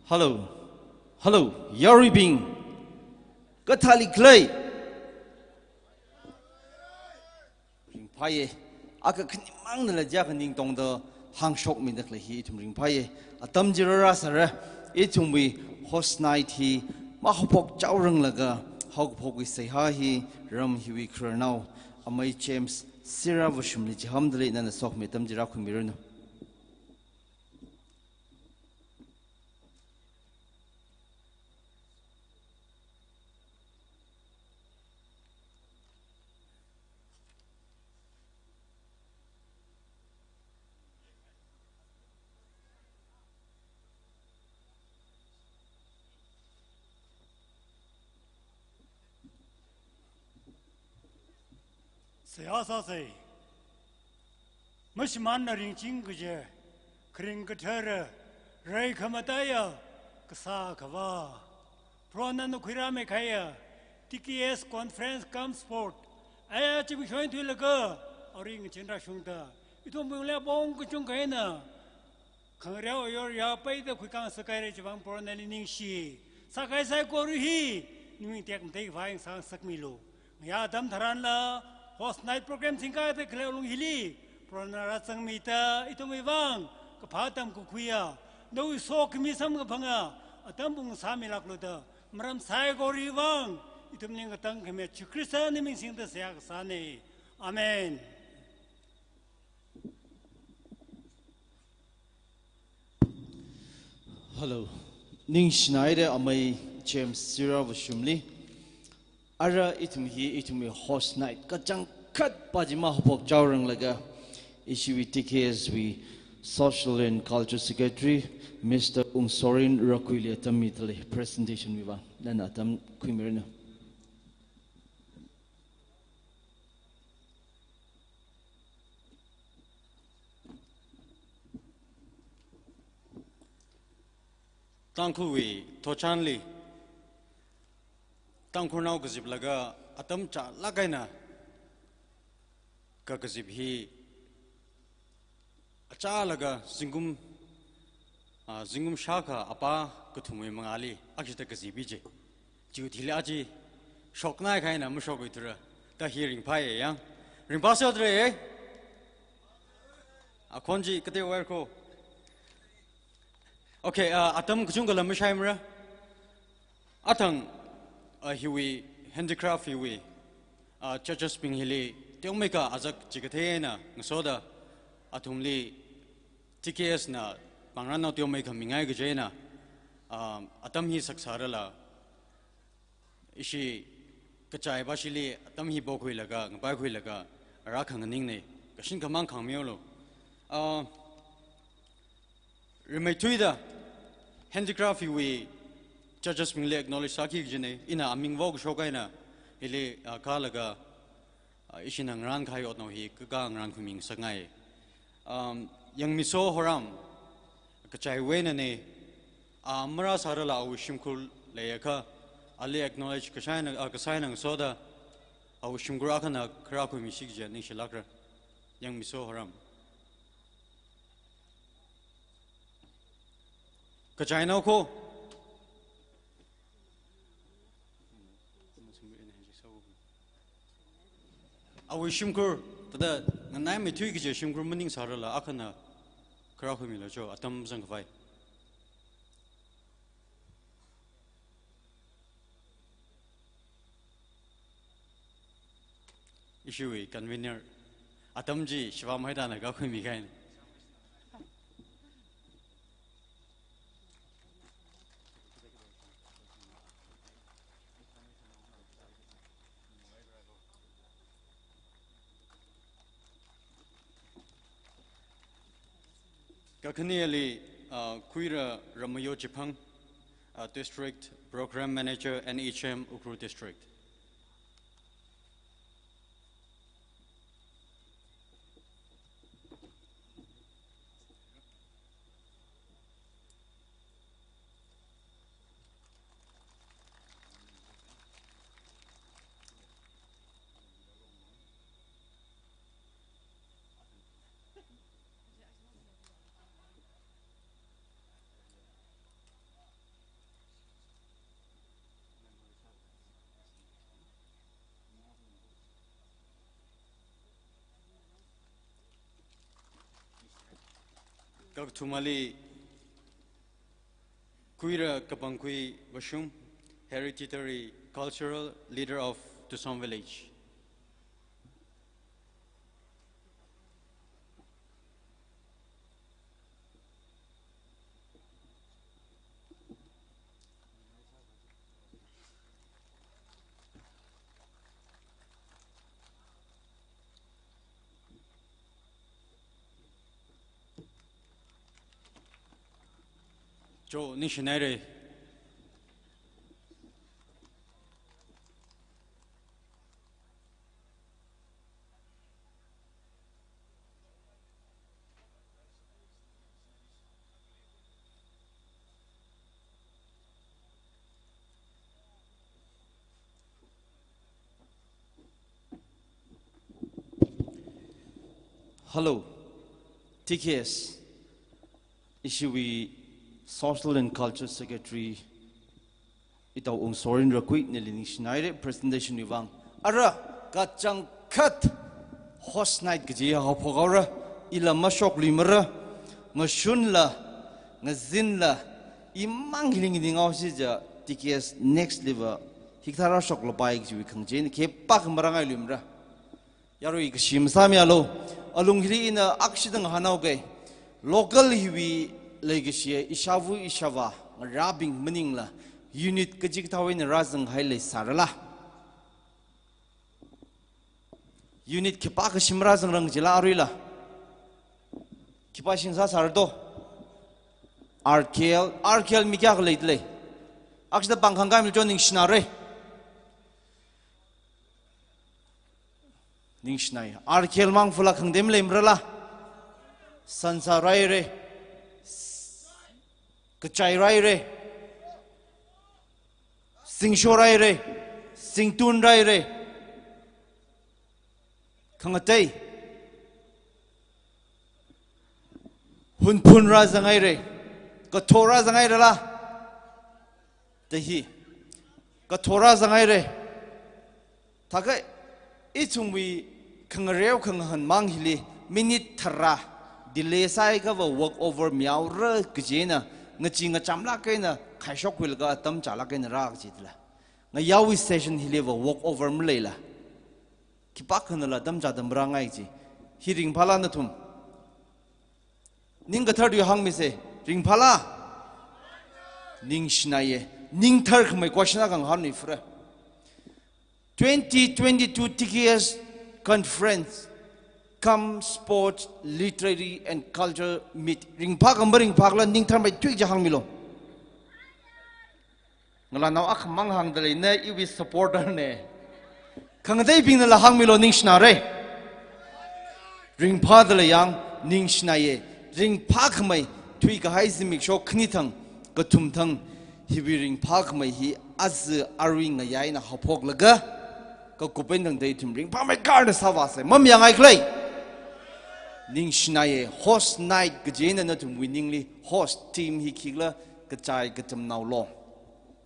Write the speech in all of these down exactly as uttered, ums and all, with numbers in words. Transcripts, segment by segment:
Hello. Hello. Yaruibing. Kathāli khalei? Ringphāya. Akha khani mangnala jiakha ningtongda hāngshokmida khalei hi ithum ringphāya. Atam chi rārāsāra. Ithumwui host night hi mahaophok chaoranglaga, haokaphokki seihā hi ram hiwui khararnao, amei James Sira Vashumli chihāmda lei, nana sokhami atam chi rākhuimiranu. Seihā sāsa. Mashimānna ringching kaje, kharing kathara, rai khamataiya, kasā akhava. Proho nana khuirāmi kahaiya, T K S Conference cum Sport, aya chibu shoin thuilaga, aring chin rāshungda, ithum bungli apong kachungkha eina, khangareo ayor yapaida khuikāng sākahaira chivang Proho nali ningshi. Sākahai saikora hi, ningming tekmatei vang sāngasakmilu. Ngayā atam tharanla, host night program singkaida khalei alung hili, Proho nana rāzangmida, ithumwui vang, kaphā atam kakhuiya, nawui sokhami samkaphanga, atam pung sāmilāklu da, maram saikora vang, ithum ning katang khami Jishu Khristawui ming singda seihā kasāna. Amen. Hello. Ningshinaida amei James Sira Vashumli. Ara ithum hi, ithumwui host night kachangkhat pa chi mahaophok chaoranglaga, ishiwui T K S wui Social and Culture Secretary, Mister Ungsorin Rakuili atam mida lei, presentation wui vang. Nana atam khuimiranu. Tangkhulwui thotchanli, Tangkhulnao kaziplaga atam chālāk eina kakazip hi achālaga zingkum, ah, zingkum shākha apā kathumwui mangāli akshita kazip ije. Chiwui thili aja shoknai kahaina mashokluithura. Da hi ringphāya yang. Ringphāsāthura, eh? Akhon chi kateo wire ko. Okay, ah, atam kachungkhala mashaimara. Athang, ah, hiwui handicraft hiwui, ah, judges bing hili teomeikha azak chikathei eina ngasoda athumli T K S na pangrannao teomeikha mingai kaje eina, ah, atam hi saksārala, ishi kachai bashili atam hi pokhuilaga, ngapaikhuilaga, ara khanganingna, kashin khamang khangmiulu. Ah, rimeithuida, handicraft hiwui judges bingli acknowledge sāki kajina, ina aming vao kashok eina, hili, ah, kālaga, ah, ishina ngarānkahai otnao hi kakā ngarānkhuimi ngasakngai. Um, Yangmiso Horam, kachaiwui einana, ah, marāsārala awui shimkhur leiakha, ali acknowledge kasā eina, ah, kasā eina ngasoda, awui shimkhur akhana kharā khuimishi kaje ningshilākra. Yangmiso Horam. Kachainao ko. Awui shimkhur, thāda nganaimeithui kaje shimkhur maningsārala akhana kharā khuimilu cho, atam zangkhavai. Ishiwui convener, atam chi shivam haidana kakhuimi kahaina. Kakhaneli, ah, Khuira Ramayo Chiphang, ah, District Program Manager, N H M, Ukhrul District. Kakathumali Kuira Kapangkhui Vashum, Hereditary Cultural Leader of Tusom Village. Cho, ningshinaire. Hello, T K S, ishiwui Social and Culture Secretary, Itao Ungsorin Rakui, nali ningshinaire presentation wui vang. Ara, kachangkhat host night kaji haophok haora, ila mashokluimara, ngashunla, ngazinla, imang hiling ningao si ja T K S next level, hikathā rāshok lapai kajiwui khangachei, khipākha marāngailuimara. Yarui kashi masāmialu, alung hili ina akshidang hānao kei. Local hiwui leikashi, ishāva ishāvā, ngarābing maningla, unit kachikathāwui eina rāzanghai leisārala. Unit khipākha shim rāzangrang jila aruila. Khipā shing sāsāra to. R K L, R K L mi kayākha leidalei. Akshida pāng khangkai milo cho ningshinare. Ningshinai. R K L mang fula khangdem leimarala. Sansa raire. Kachai raire. Singsho raire. Singtun raire. Khangatei. Hunphun rāzanghaire. Katho rāzanghairala. Tahi. Katho rāzanghaire. Thākha ithumwui khangareo khangahān mang hili minute tharā delay sāhaiakhava walk over mihaora kajina, ngachee ngachamlāk eina khaishok huilaga atam chālāk eina rā kajidala. Ngayāwui session hiliva walk over maleila. Khipākhanala atam chāda marāngai ji. Hi ringphāla nathum? Ning kathar tui hāngmise, ringphāla? Ningshinaiye. Ningtharkhamei question akha ngahānluifura. Twenty twenty-two T K S Conference cum Sport, Literary and Culture Meet. Ringphākha maringphākhala ningtharmeithui kaji hāngmilo. Ngalānao akhamang hāngdalei, na iwui supporter ne. Khangateibingnala hāngmilo, ningshinare. Ringphādalei yang, ningshinaiye. Ringphākhamei, thuikahai zimiksho khani thang, kathum thang, hiwui ringphākhamei hi aja arui ngayā eina haophoklaga, kakup eina tangda ithum ringphāmeikharda sāvāsei. Mamayāngai khalei. Ningshinaiye, host night kajina nathumwui ningli, host theme hi khikhala, kachai katamnao lo.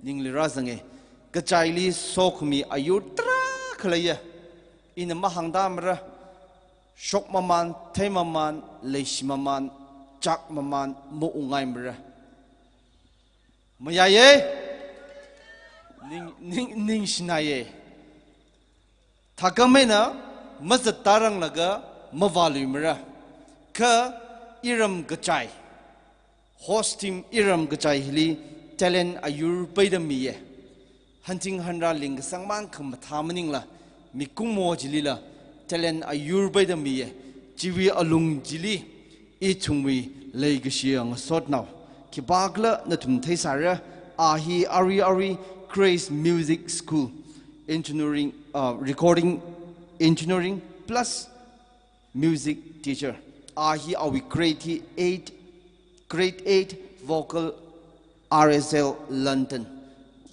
Ningli rāzange, kachaili sokhami ayur tarākha leiya. Ina mahāngda mara, shokmaman, theimaman, leishimaman, chakmaman, maungngaimara. Mayāye, ning, ning, ningshinaiye. Thākhameina mazattaranglaga mavāluimara. Kha iram kachai, host theme iram kachai hili talent ayur peida miye. Hanthing hanra lingkasangman khamathā maningla, mikumo chilila talent ayur peida miye. Chiwui alung chili ithumwui leikashi ngasotnao khipākhala nathum theisāra, a hi Ari Ari Grace Music School, engineering, uh, recording engineering plus music teacher. A hi awui grade hi eight, grade eight vocal R S L London.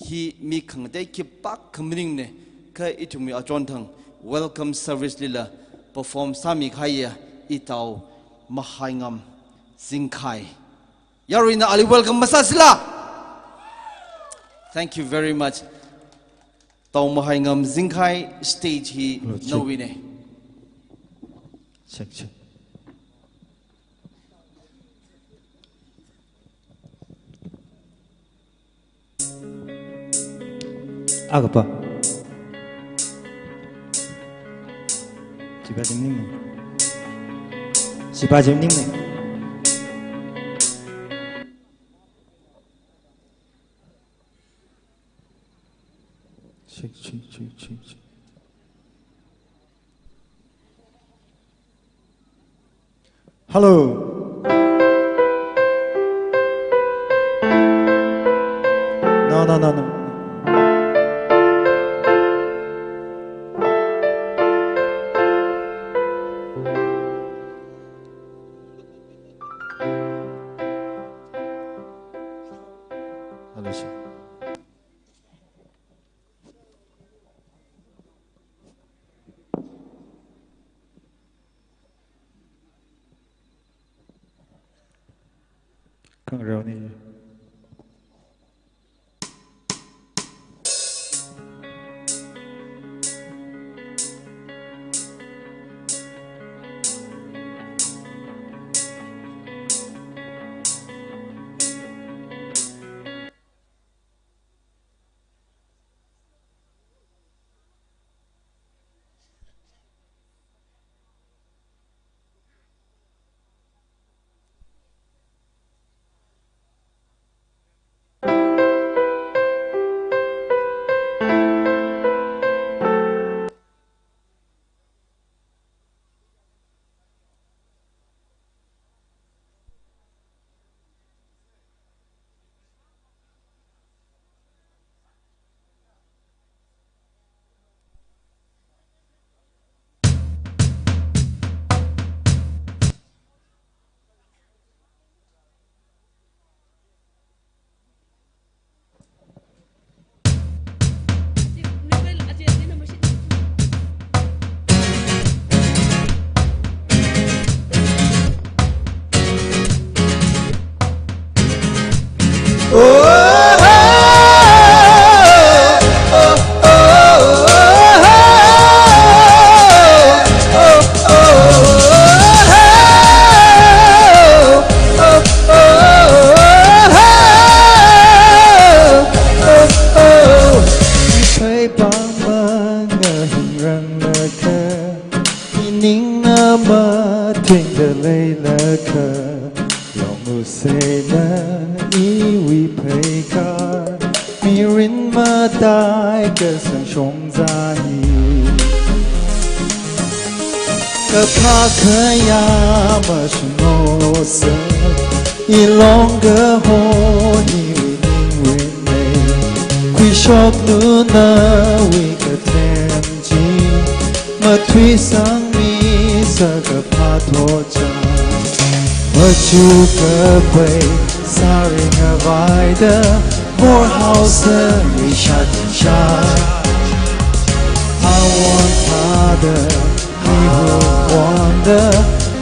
Hi mi khangatei khipākha maningne, kha ithumwui achonthang welcome service lila perform sāmikahaiya Itao Mahaingam Zingkhai. Yaruina ali welcome masāsila. Thank you very much. Tao Mahaingam Zingkhai, stage hi Hello, check. Nawuine. Check, check. Akapa. Chipa jim ningne. Chipa jim ningne. Check, check, check, check, check. Hello. No, no, no, no. Hello, sir. Khangareo ni. Ining na mathingda leilakha, longnuseina iwui pheikar, mirin mataikha sangshongzani. Kaphā khayā mashungngarosa, ilong kahoni iwui ningrin lei, khuishoklu nawui kathem chi, mathuisangmisa kaphā thotchān. Machu kaphei sāring avaida, morhaosa rishat sha. Awon thāda, mihuk wonda,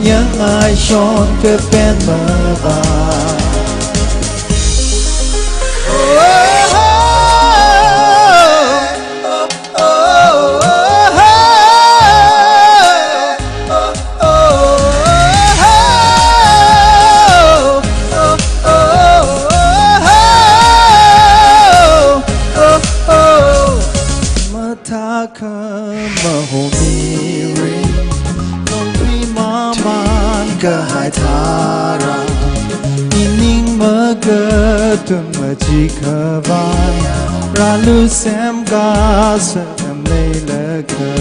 yangngai shon kapen mavā. Mathākha maho mirin, longthui mamān kahai tharan, ining makatun machikhavai, rālu semkasā tam leilakha.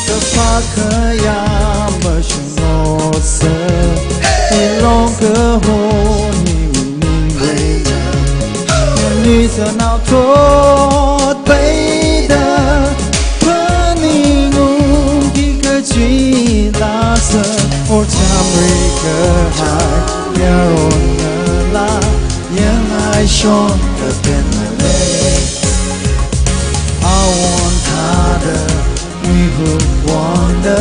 Kaphā khayā mashungngarosa, ilong kahoni iwui ningrin lei, nui sanao thot peida, phaningung ki kachila sa, or chamri kahai yaron nala, yangngai shon kapen malei. Awon thāda, mihuk wonda,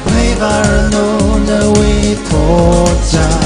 pheivaranu nawui thotchān.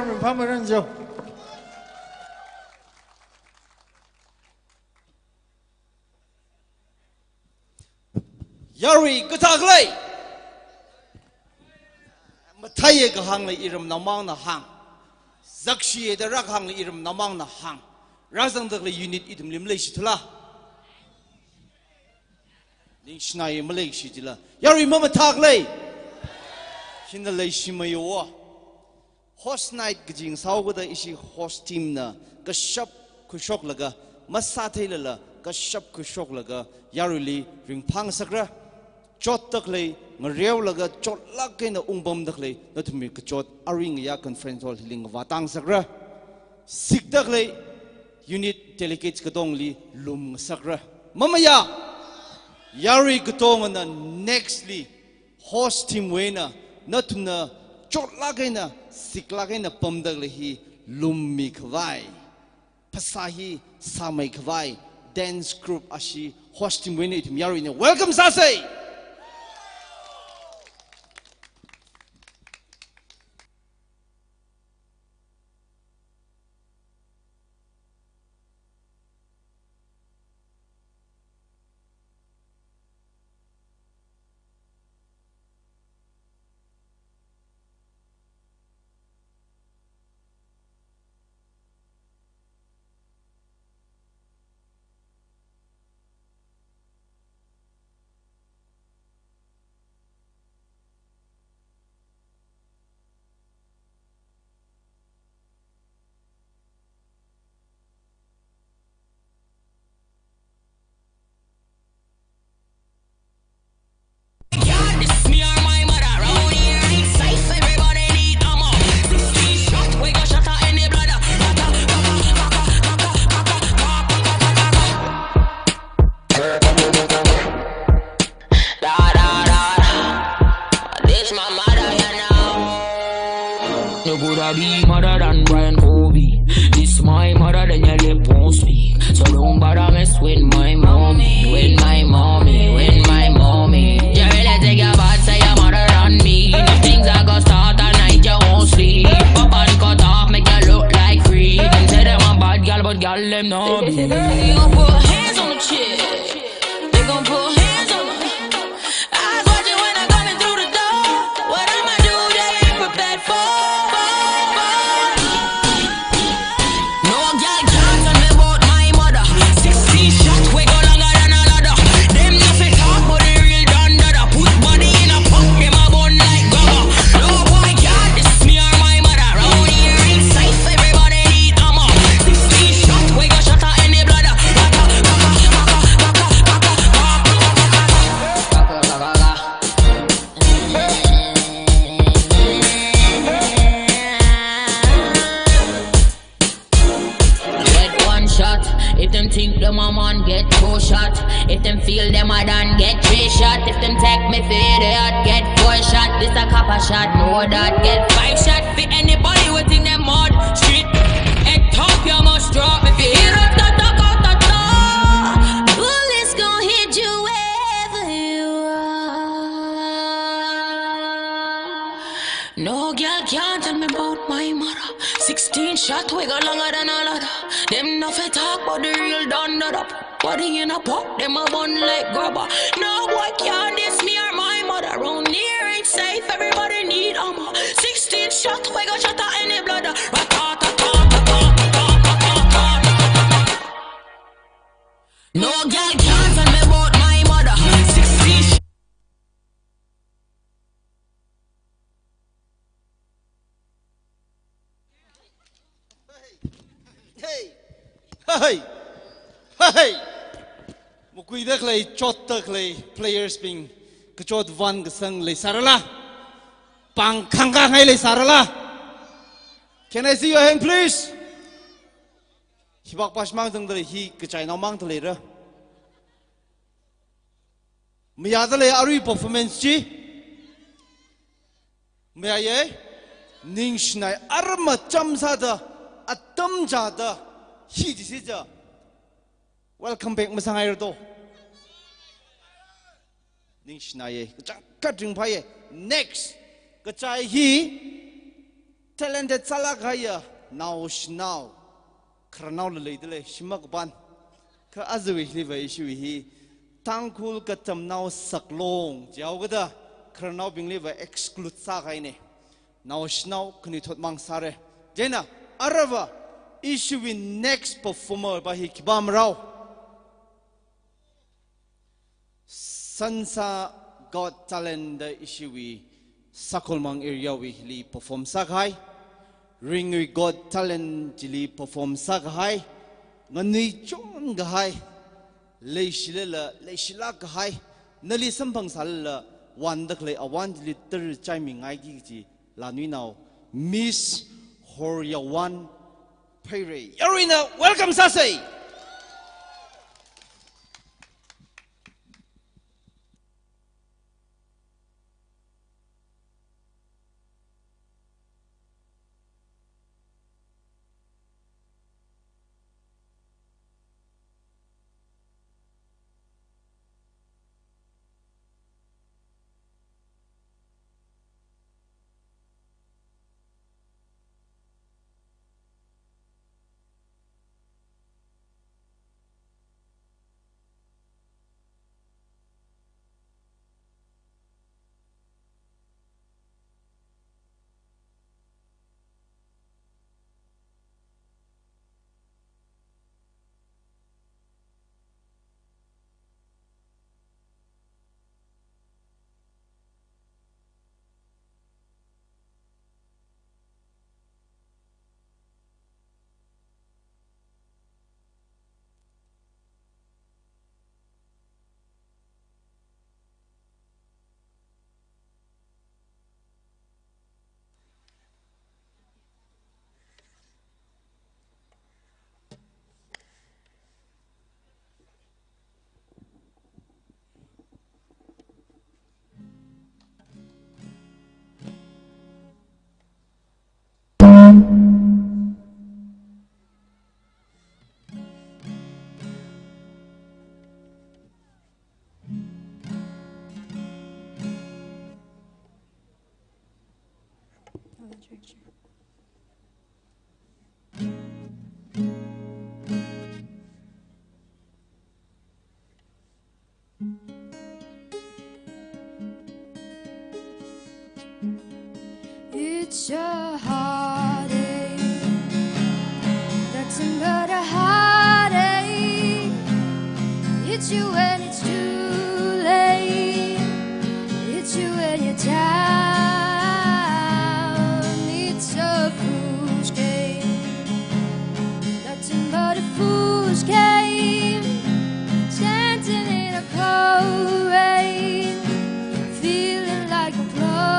Ringphāmeiranu jo. Yarui kathā khalei. Mathāya kahāngli iramnaomangna hāng. Zakshiya da rākahāngli iramnaomangna hāng. Rāzangda khalei unit ithumli maleishithula. Ningshinaya, maleishi jila. Yarui mamathā khalei. Hina leishimeiya. Host night kaji sāhaokada ishi host team na kashap khuishoklaga, masātheilala kashap khuishoklaga yaruili ringphāngasakra. Chotda khalei, ngareolaga chotlāk eina ungpamda khalei, nathumwui kachot arui ngayā conference hall hili ngavātāngasakra. Sikda khalei unit delegates katongli lumngasakra. Mamayā, yarui katongana next li host team wui eina, nathumna chotlāk eina, siklāk eina pamda khalei hi lummikhavai, phasā hi sāmeikhavai dance group ashi host team wui eina ithum yaruina welcome sāsa. This my mother, you know. You coulda be mother than Brian Kobe. This my mother, then you lip won't speak. So don't bother mess with my mommy, with my mommy, with my mommy. You really take your bad, say your mother on me. Things I go start at night, you won't sleep. Papa cut off, make you look like free. Them say them a bad girl, but girl, them no be. You gon' put hands on the chick. They gon' put hands on her. Eyes watching when I'm coming through the door. What I'ma do, they ain't prepared for. No girl can't tell me about my mother. Sixteen shot, we go longer than a ladder. Them nuh fi talk, but the real Don Dada. Put body in a pot, them a bun like grabber. No boy can't diss me or my mother. Round here, it's safe, everybody need armor. Sixteen shot, we go shot at any bladder. Get one shot. If them think them a man, get two shot. If them feel them a don, get three shot. If them take me for the heart, get four shot. This a copper shot, know that. Get five shot for anybody who think them mad. Street, head top, you must drop. If you hear a ta ta ta ta ta, bullets gon' hit you wherever you are. No girl can't tell me about my mother. Sixteen shot, we go longer than a ladder. Them nuh fi talk, but the real Don Dada. Body in a pot, them a bun like grabber. No boy can't diss me or my mother. Round here ain't safe, everybody need armor. Sixteen shot, we go shot at any bladder. Rat-ta-ta-ta-ta-ta-ta-ta-ta-ta. No girl can't tell me about my mother. Sixteen sh- Hey! Hey! Hey! Makuida khalei, chotda khalei players bing, kachot vānkasang leisārala? Pāng khangkhangai leisārala? Can I see your hand, please? Hibak pasmang zangda lei, hi kachainaomang da leira. Mayāda lei arui performance chi. Mayāya, ningshinai arma cham sāda, atam chāda, hi chi si cha. Welcome back masāngaira to. Ningshinaiya, kachangkhat ringphāya. Next, kachai hi, Talented sālāk kahaiya naoshinao, khararnaola leidalei, shim makapan. Kha aja hiliva ishiwui hi Tangkhul katamnao saklong jihaokada khararnaobingliva exclude sākahaina. Naoshinao khanuithot mang sāra. Chieina aruiva ishiwui next performer pa hi khipā marao. Sansa Got Talent da ishiwui Sakholmang area wui hili perform sākahai, Ringui Got Talent chili perform sākahai, nganui chon kahai, leishilala leishilāk kahai, nali samphang sālala wanda khalei awon chili tara chaimingaiki kaji laanuinao Miss Horyawan Pheirei. Yaruina welcome sāsei. It's a heartache, nothing but a heartache. It's you when it's too late. It's you when you're down. It's a fool's game, nothing but a fool's game. Standing in a cold rain, feeling like a clown.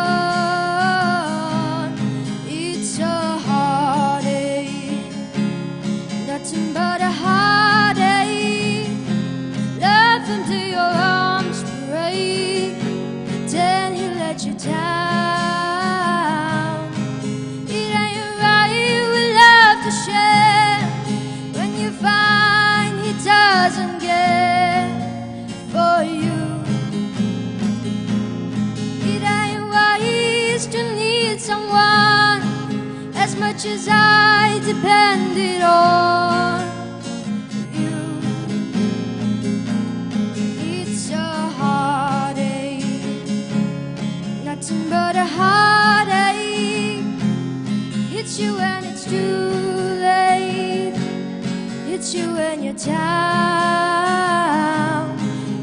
It's a heartache, nothing but a heartache. Love until your arms break, then he let you down. It ain't right, we love to share. When you find he doesn't care for you, it ain't wise to need someone as much as I depended on you. It's a heartache, nothing but a heartache. Hits you when it's too late. Hits you when you're down.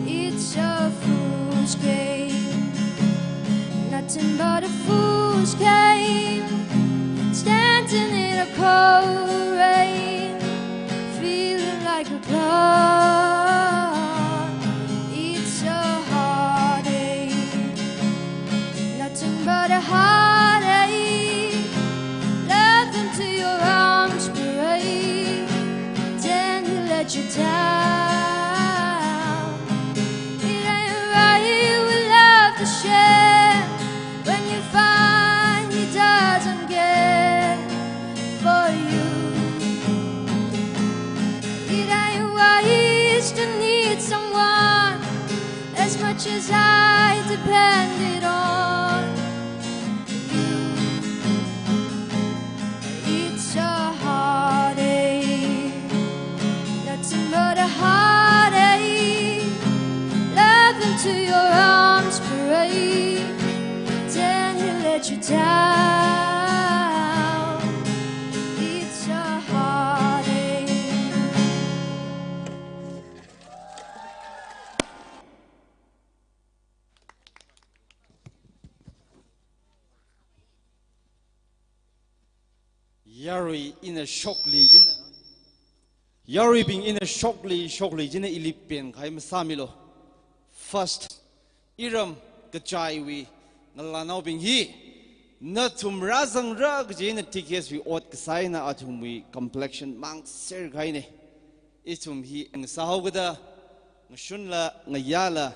It's a fool's game, nothing but a fool's game. Standing in a cold rain, feeling like a clown. It's a heartache, nothing but a heartache. Love until your arms break, then he let you down. It ain't right, we love to share. When you find he doesn't care for you, it ain't wise to need someone as much as I depended on you. Yarui ina shokli china. Yaruibing ina shokli, shokli china ili penkahai masāmilu. First, iram Kachaiwui ngalānaobing hi, nathum rāzangra kaji eina T K S wui ot kasā eina athumwui complexion mangserkahaina. Ithum hi ngasāhaokida, ngashunla, ngayāla,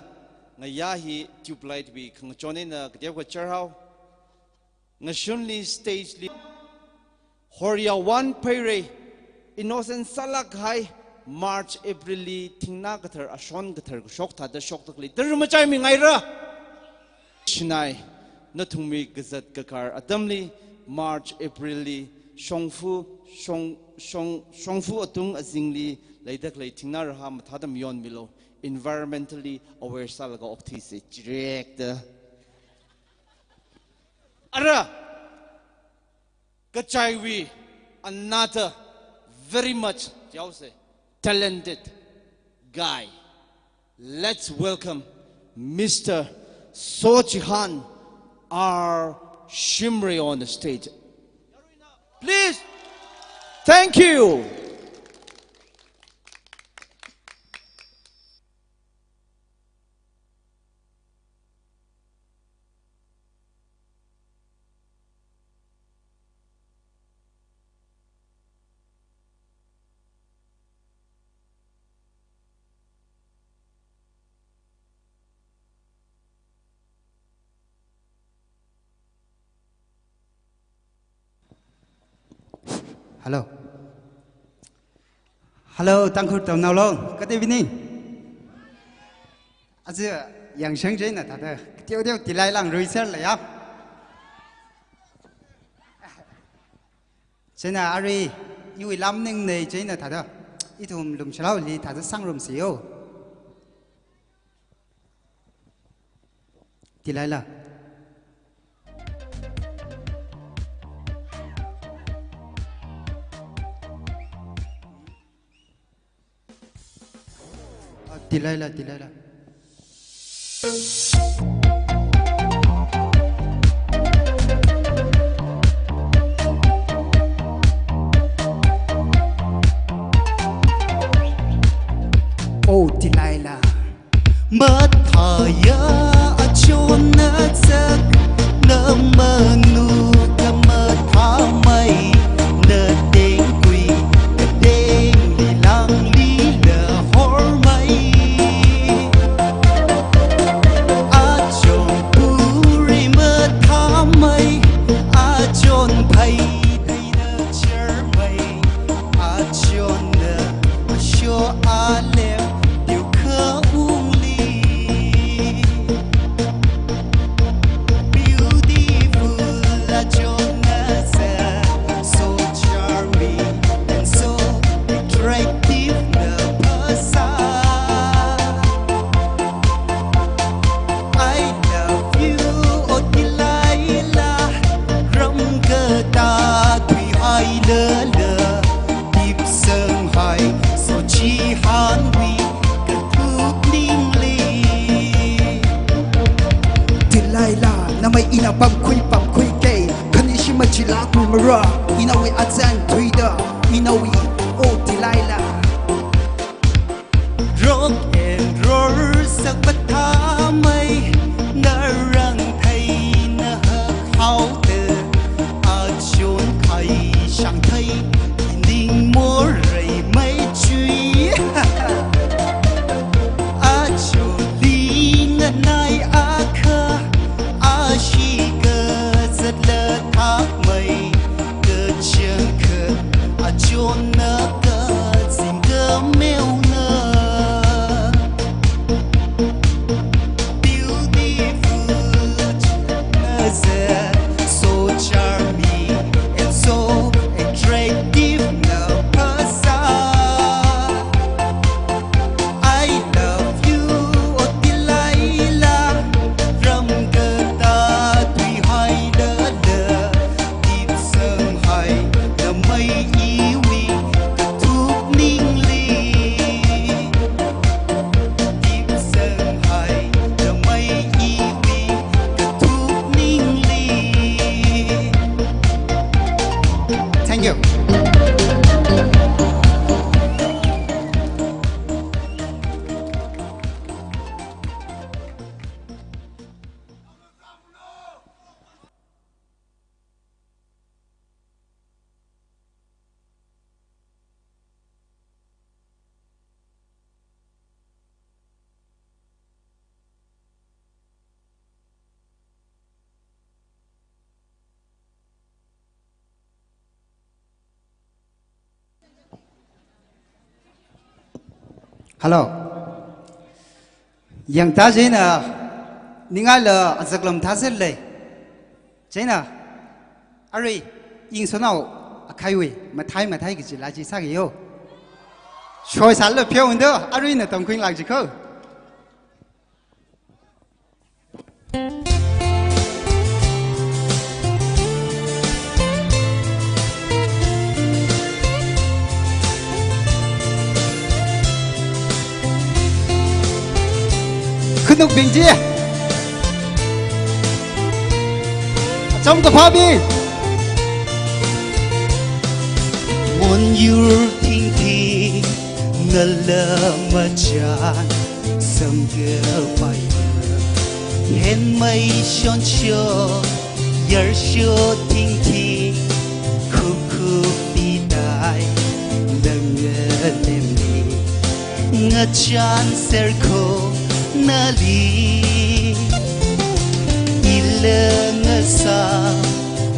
ngayā hi tube light wui khangachon eina kateokha chārhao. Ngashunli stage li horyao vānphaira, innocent sālākkahai, March, April li thingnā kathar, ashon kathar kashok thāda shokda khalei tara machaimingaira. Shinai, nathumwui kazat kakar atamli, March, April li, shongfa, shong, shong, shongfa atung azingli leida khalei thingnā rahā mathāda mayonmilu, environmentally aware sālaga okthuisa chirekda. Ara, Kachaiwui another very much, jihaosa, talented guy. Let's welcome Mister Sochihan R Shimray on the stage. Please. Thank you. Hello. Hello, Tangkhul Tamnaolong. Good evening. Aja yangshang chieina thāda, teoteo tilai lang ruiser la ya. Chieina arui, iwui lam ningnei chieina thāda, ithum lumshalaoli thāda sangrumsiyo. Tilaila. Ah, tilaila, tilaila. Oh, tilaila. Mathāya achonna zak, na manu kamathāmei, na tengkui, na tengli langli la hormei. Achon puri mathāmei, achon phei theina chermei, achonna asho alem, teokha ungli. Beautiful achonna zak, so charming and so attractive na phasā. I love you, oh Tilaila, ram kata thuihailala, dipsanghai Sochihanwui kathuk ningli. Tilaila, namei ina pamkhui pamkhui kei, khani shim machilākmara, inawui azan thuida, inawui, oh Tilaila. Rock and roll sak mathāmei, na rangtheina hakhaoda, achon khai shangthei, ning morei meichui. Achonli nganai akha, ashi kazatla thakmei, kachangkhat achonna kazat. Thank you. Hello. Yangda chieina, ningaila azaklam thāser lei. Chieina, arui, yingsanao akhaiwui, mathai mathai kaji laji sāki yo. Shoi sāla pyo undo, arui na tangkhuing lak jiko. Khanukbing chi. Achom kaphābing. Mon yur thingthing, ngala machan, samkapai. Henmei shonshon, yarsho thingthing, khukkhup pitai, nang ngalemli. Ngachan serko nali, ila ngasā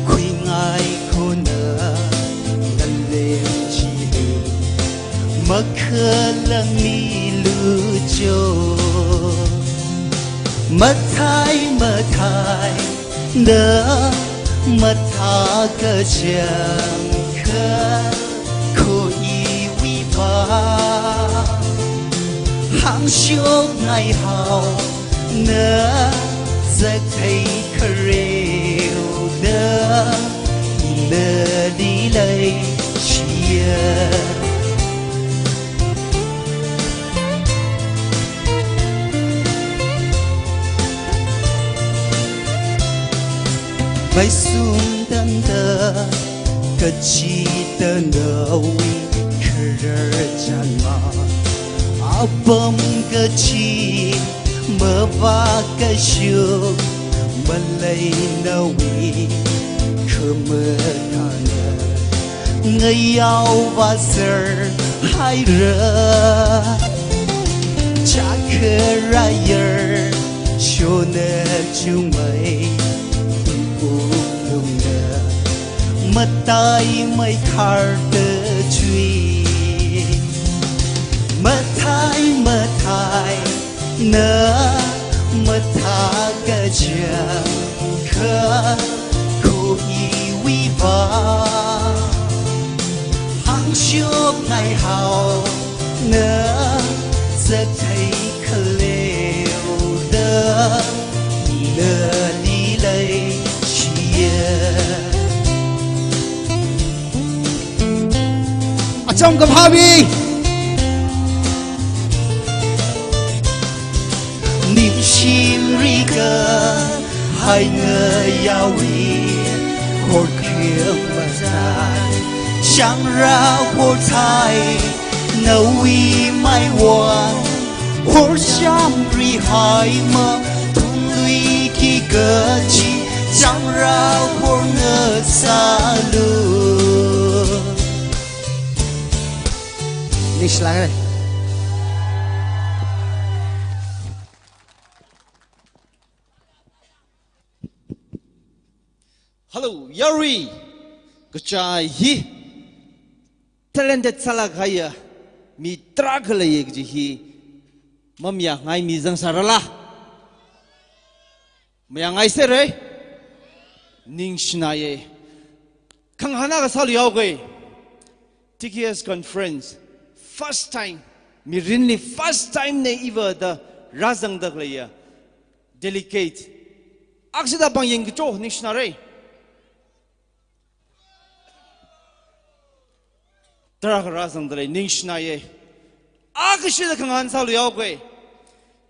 khuingai kona nalem chili. Makhalang milu jo. Mathai mathai na mathākachang kha, kho iwui vang hāngshokngai haona, zakthei khareo da ina leishiya. Maisum tanda kachida nawui kharar chanma, apam kachi mavākashok malei nawui khamathāna. Ngayao vāser haira, chakharayar shona chungmei, uklungna mataimei kharda chui. Mathai mathai na mathākachang kha, kho iwui vang hāngshokngai haona, zakthei khaleo da ina leishiya. Achom kaphābing. Ningshimri kahai ngayaowui horkhem mathai, shangra horthai nawui maiwan, horshamri haima thumluiki kachi, shangra hor ngasālu. Ningshilāka. Hello, yarui. Kachai hi talented sālāk kahaiya mi tarākha leiya kaji hi mamayāngai mi zangsārala? Mayāngai sera. Ningshinaya. Khangahān akha sālu yaoke. T K S conference first time, mirinli first time na iva da rāzangda khaleiya delegate akha shida pāng yangkacho ningshinara. Tarākha rāzangda lei, ningshinaya. Akha shida khangahān sālu yaoke.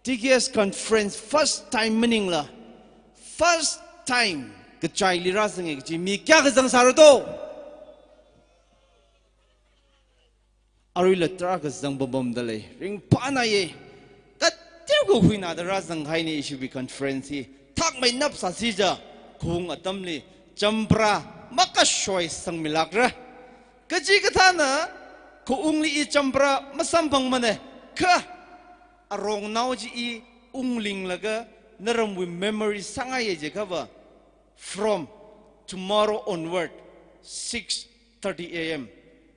T K S conference first time maningla, first time kachaili rāzanga kaji mi kayākha zangsāra to? Aruila tarākha zangpam pamda lei, ringphānāya. Kateokha huinada rāzanghaina, ishi wui conference hi thakmeinap sāsi ja, khaung atamli champra makashoi sangmilākra. Kachikathāna khaungli i champra masamphangmana, kha arongnao chi i unglinglaga naramwui memory sāngaiya jiakhava, from tomorrow onward, six thirty A M,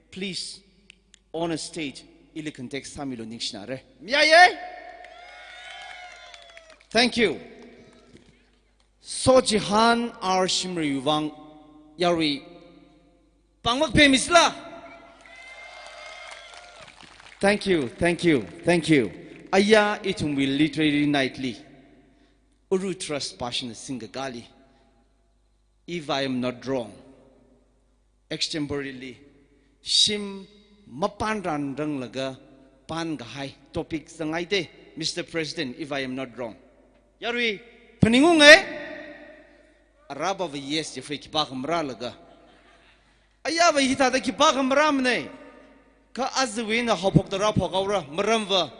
please, on a stage, ili contact sāmilu, ningshinare. Mayāya? Thank you. Sochihān R Shimrei vang yarui pāng makapemmi sila. Thank you, thank you, thank you. Aya ithumwui literary night li, Uru Trust pāshina singkakāli, if I am not wrong, extempore li, shim mapānranranglaga pānkahai topic zangaite, Mister President, if I am not wrong. Yarui phaningunga, arāpava yes jife khipākha marālaga. Ayava hithāda khipākha marāmana. Kha ajawui eina haophokda rāphok haora, maramva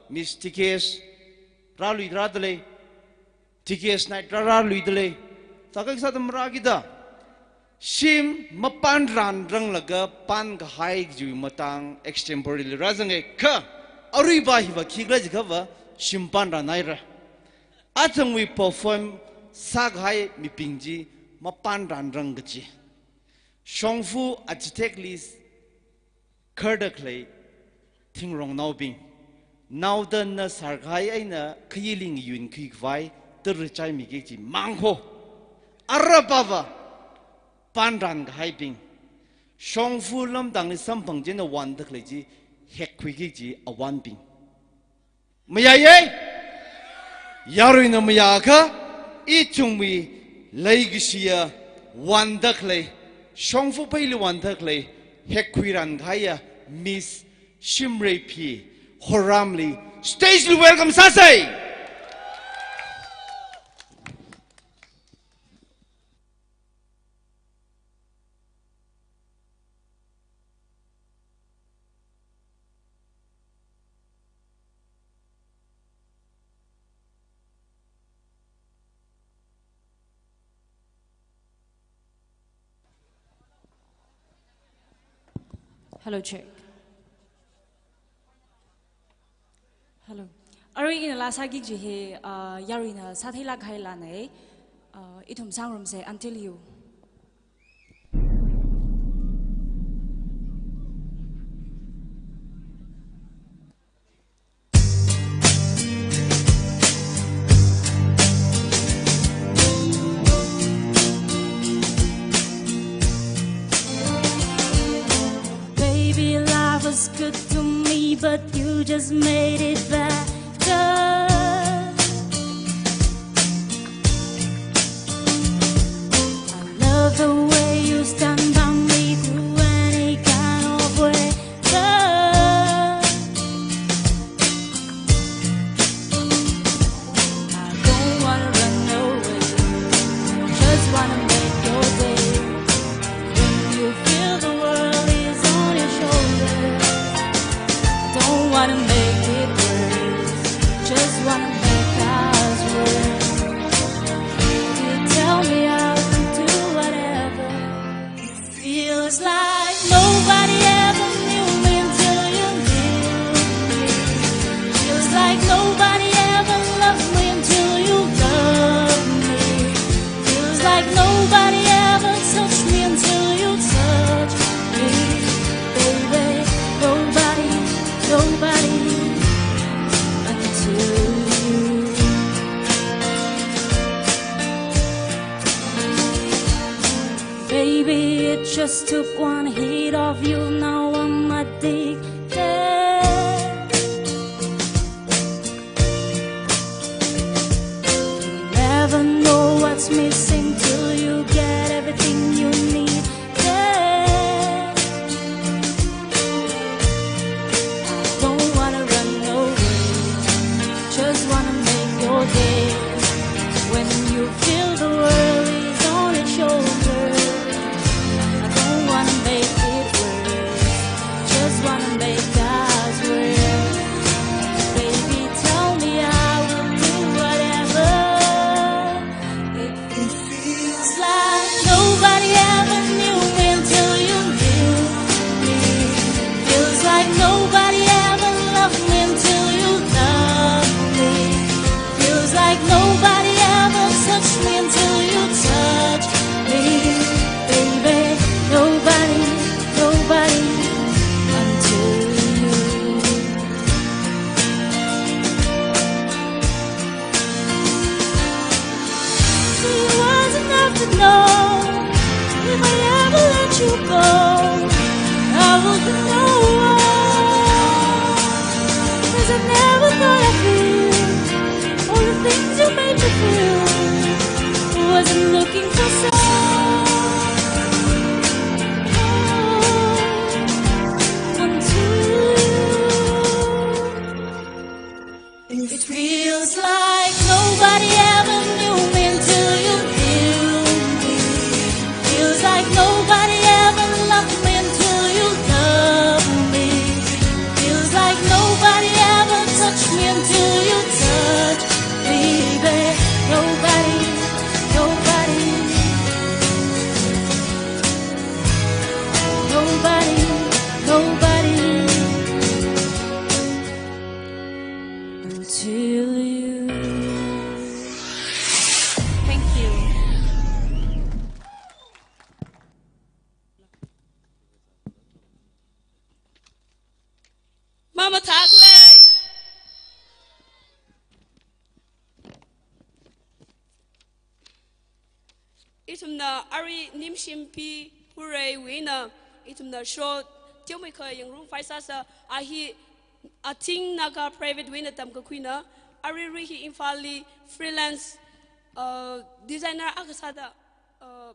Miss T K S rāluirāda lei, T K S night rārāluida lei. Sākha sāda marākida. Shim mapānranranglaga pānkahai kajiwui matang extempore li rāzanga, kha aruiva hiva khikhala jiakhava, shim pānranhaira. Athumwui perform sākahai mibing chi mapānranrang kaji. Shongfa achitekli kharda khalei thingrongnaobing, naodana sārkahai eina khayili ngayun khuikhavai tarachaimiki kaji mang kho. Arāpava pānrankahaibing, shongfa lamtangli samphang chieina vānda khalei chi hekkhuiki kaji avānbing. Mayāya? Yaruina mayākha, ithumwui leikashiya vānda khalei, shongfa peili vānda khalei, hekkhuiran kahaiya Miss Shimrei P. Horamli stage li welcome sāsa. Hello, check. Hello. Arui ina laa sāki kaji hi, uh, yaruina sātheilāk kahai laanei, uh, ithum sāngarumsa, Until You. Baby, life was good to me, but you just made it better. I love the way you stand by me through any kind of weather. I don't wanna run away, just wanna make your day. When you feel the world is on your shoulders, I don't wanna make it worse, just wanna make ours work. You tell me I can do whatever. Feels like nobody ever knew me until you knew me. Feels like nobody ever loved me until you loved me. Feels like nobody ever touched me until you touched me. Baby, nobody, nobody until you. Baby, it just took one hit of you, now I'm addicted. You never know what's missing till you get everything you need. Yeah. I don't wanna run away, just wanna make your day. When you feel the world is on your shoulders, I don't wanna make it worse, just wanna It feels like nobody ever knew me until you knew me. Feels like nobody ever loved me until you loved me. Feels like nobody ever touched me until you touched me, babe. Nobody, nobody, nobody, nobody until you. Thank you. Mama Thaklei. Ithumna arui Nimshimpi Hureiwui eina ithumna show teomeikha yangrumphai sāsa. A hi Athing Naga Private wui eina tamkakhuina. Aruirui hi Imphalli freelance, uh, designer akha sāda, uh,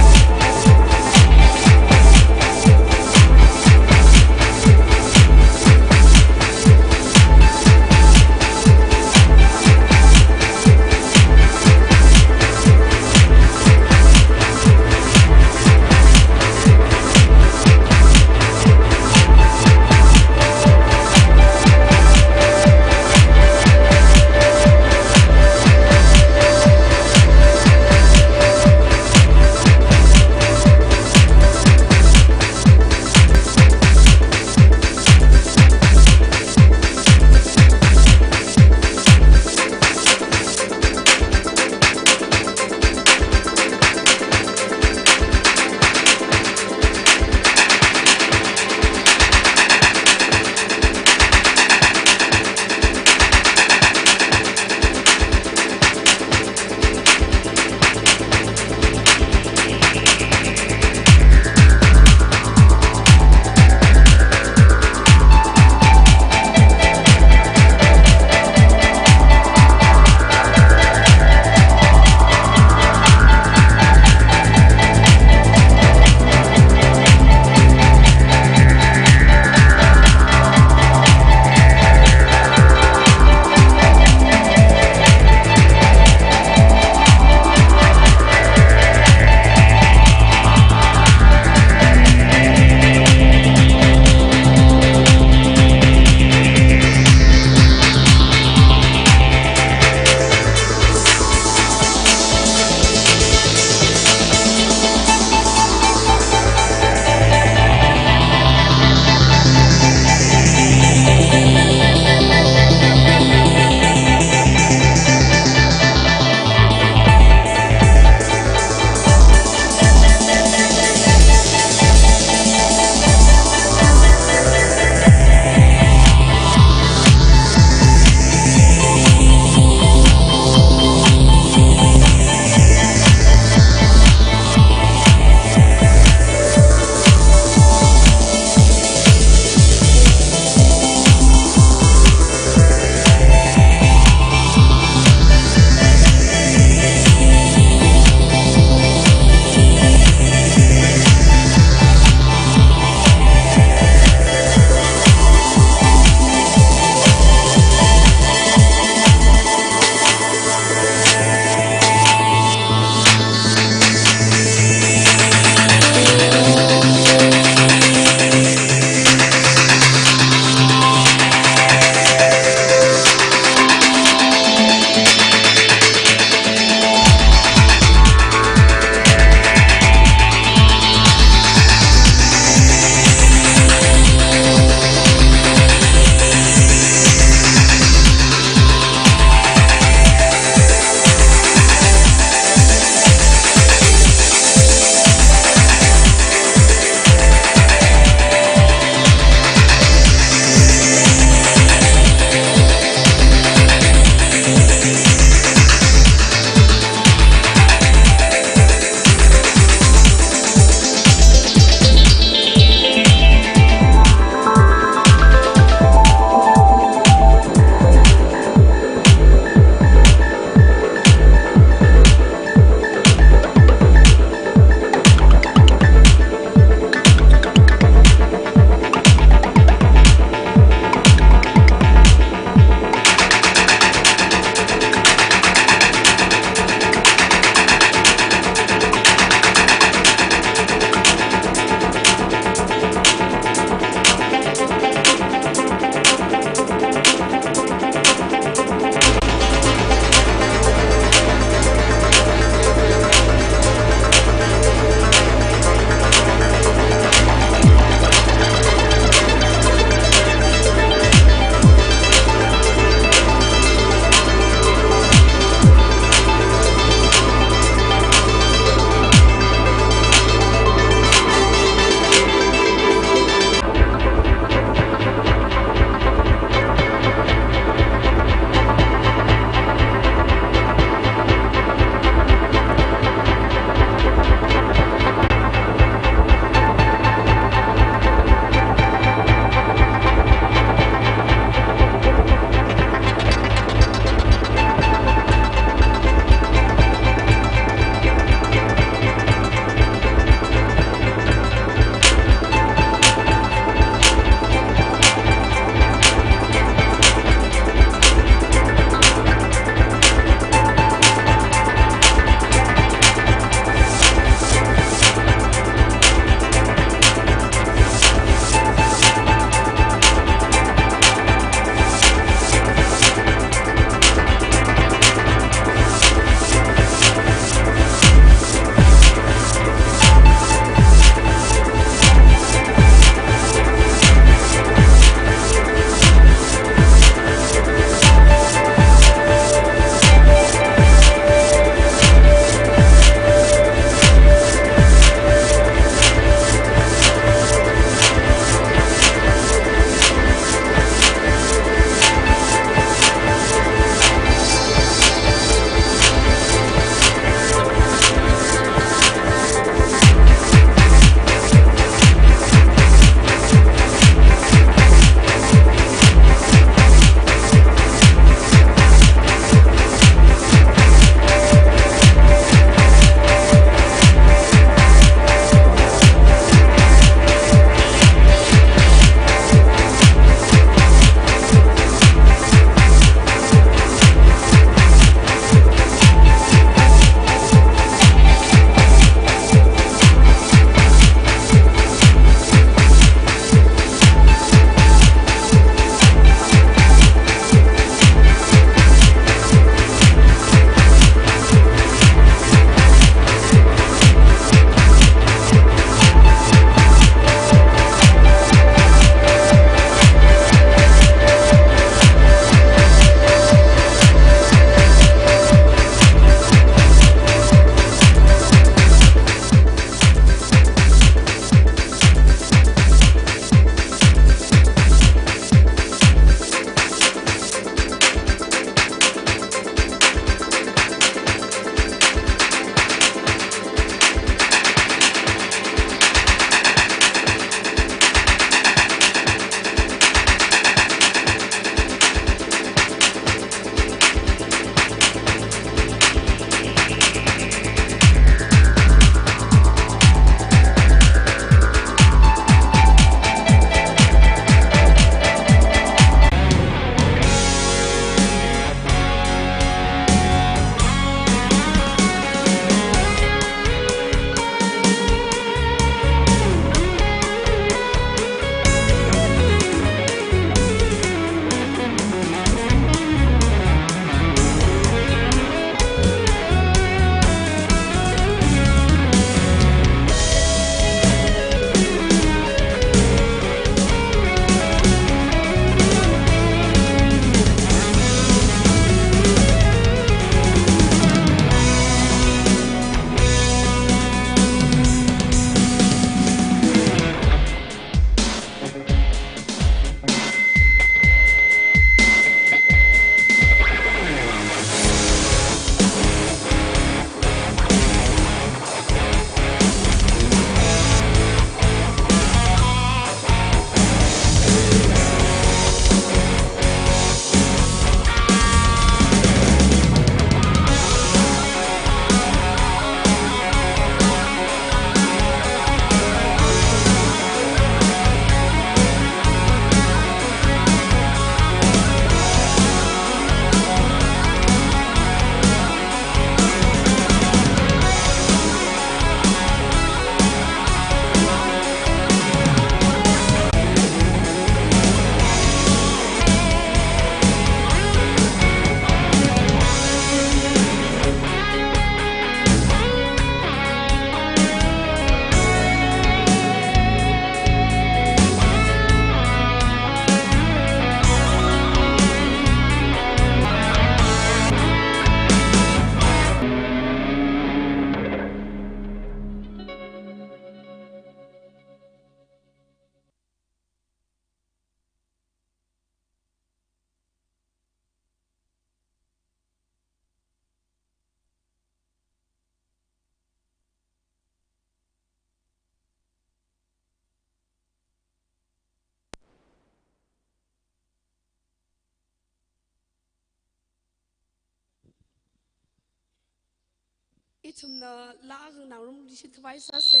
Ithumna laa akha nganāngarumluishit khavai sāsa.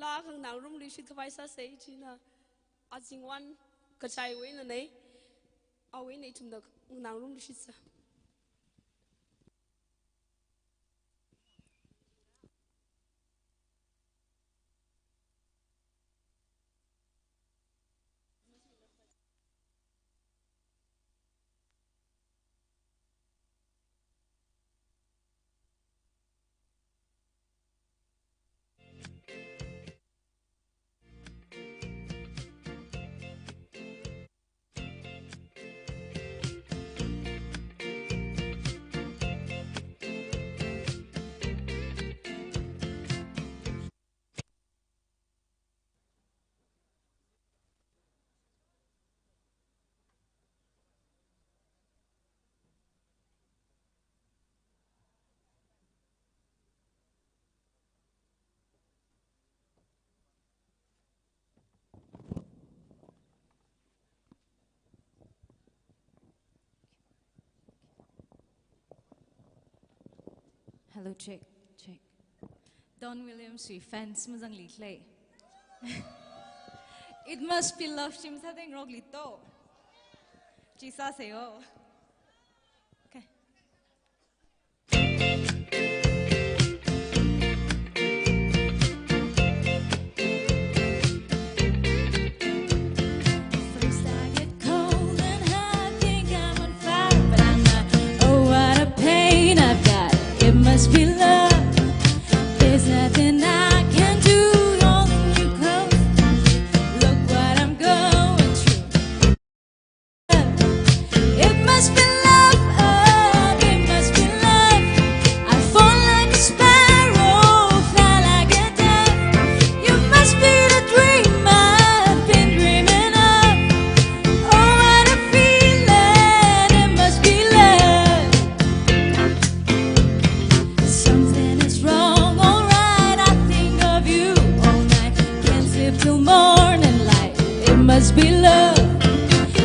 Laa akha nganāngarumluishit khavai sāsa, china Azingwan Kachaiwui einana, awui eina ithumna nganāngarumluishitsa. Hello, check, check. Don Williams wui fans mazangli khalei. It must be love, shim sa deng rock li to. Chi sāsa yo. Okay. First I get cold and I think I'm on fire, but I'm not. Oh, what a pain I've got. It must be love. There's nothing I can do, holding you close. Look what I'm going through. It must be love, oh, it must be love. I fall like a sparrow, fly like a dove. You must be the dream I've been dreaming of. Oh, what a feeling, it must be love. Something is wrong, alright, I think of you all night. Can't sleep till morning light. It must be love.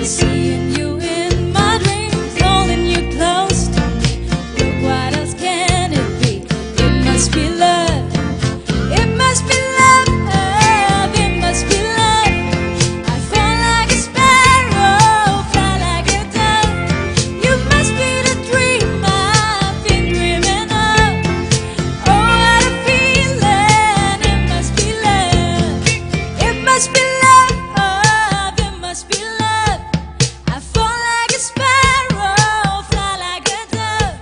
Seeing you in my dreams, holding you close to me. Look, what else can it be? It must be love. It must be love. It must be love. I fall like a sparrow, fly like a dove. You must be the dream I've been dreaming of. Oh, what a feeling. It must be love. It must be love. Oh, it must be love. I fall like a sparrow, fly like a dove.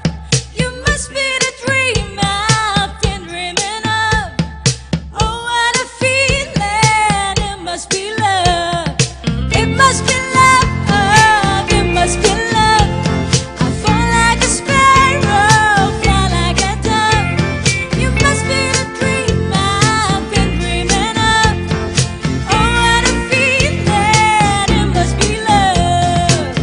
You must be the dream I've been dreaming of. Oh, what a feeling. It must be love. It must be love. Oh, it must be love. I fall like a sparrow, fly like a dove. You must be the dream I've been dreaming of. Oh, what a feeling, it must be love.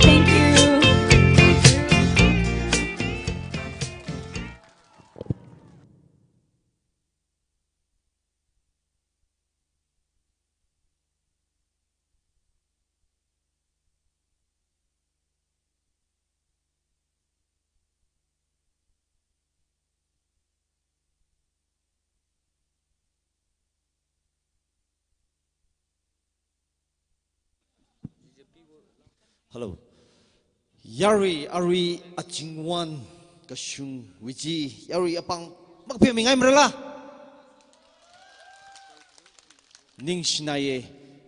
Thank you. Hello. Yarui arui Azingwan Kashung Viji, yarui apāng makapemmingai marala. Ningshinaiye,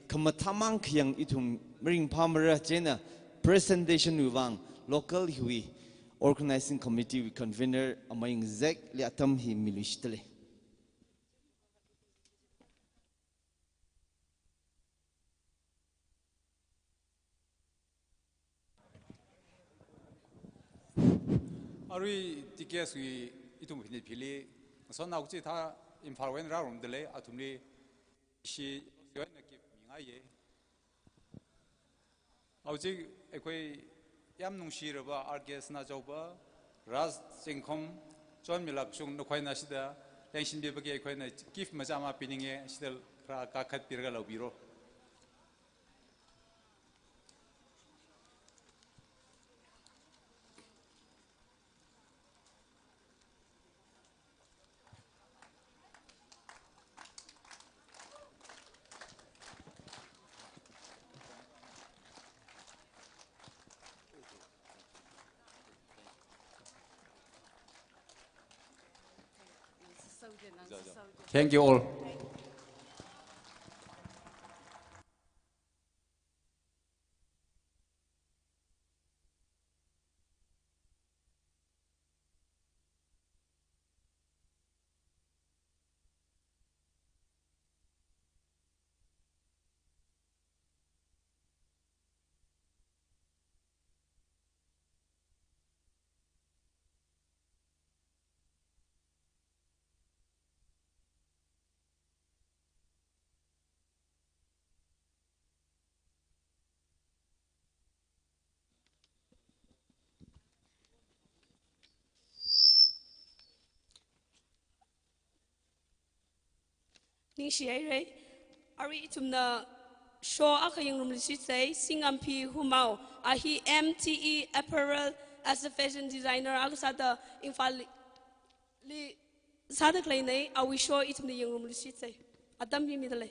khamathāmang khayang ithum maringphāmara, chieina presentation wui vang local hiwui organizing committee wui convener amei ngazekli atam hi miluishitale. Arui T K S wui ithum phinit phili, ngasotnao kachithā Imphal wui eina rārumdalei, athumli ishi yoina gift mingaiye. Hojik ꯑꯩꯈꯣꯏ ꯌꯥꯝ ꯅꯨꯡꯁꯤꯔꯕ R K Sanajaoba, Raj Chingkhom, Chonmilap Shung, ꯅꯈꯣꯏꯅ ꯁꯤꯗ ꯂꯦꯡꯁꯤꯟꯕꯤꯕꯒꯤ ꯑꯩꯈꯣꯏꯅ gift ꯃꯆꯥ ꯑꯃ ꯄꯤꯅꯤꯡꯉꯦ꯫ ꯁꯤꯗ Khara kakhat pirga laobiro. Thank you all. Ningshihaira. Arui ithumna show akha yangrumluishitsei, Singampi Humao, a hi M T E Apparel as a fashion designer akha sāda Imphalli sāda khaleina, awui show ithumna yangrumluishitsei. Atam pimidalei.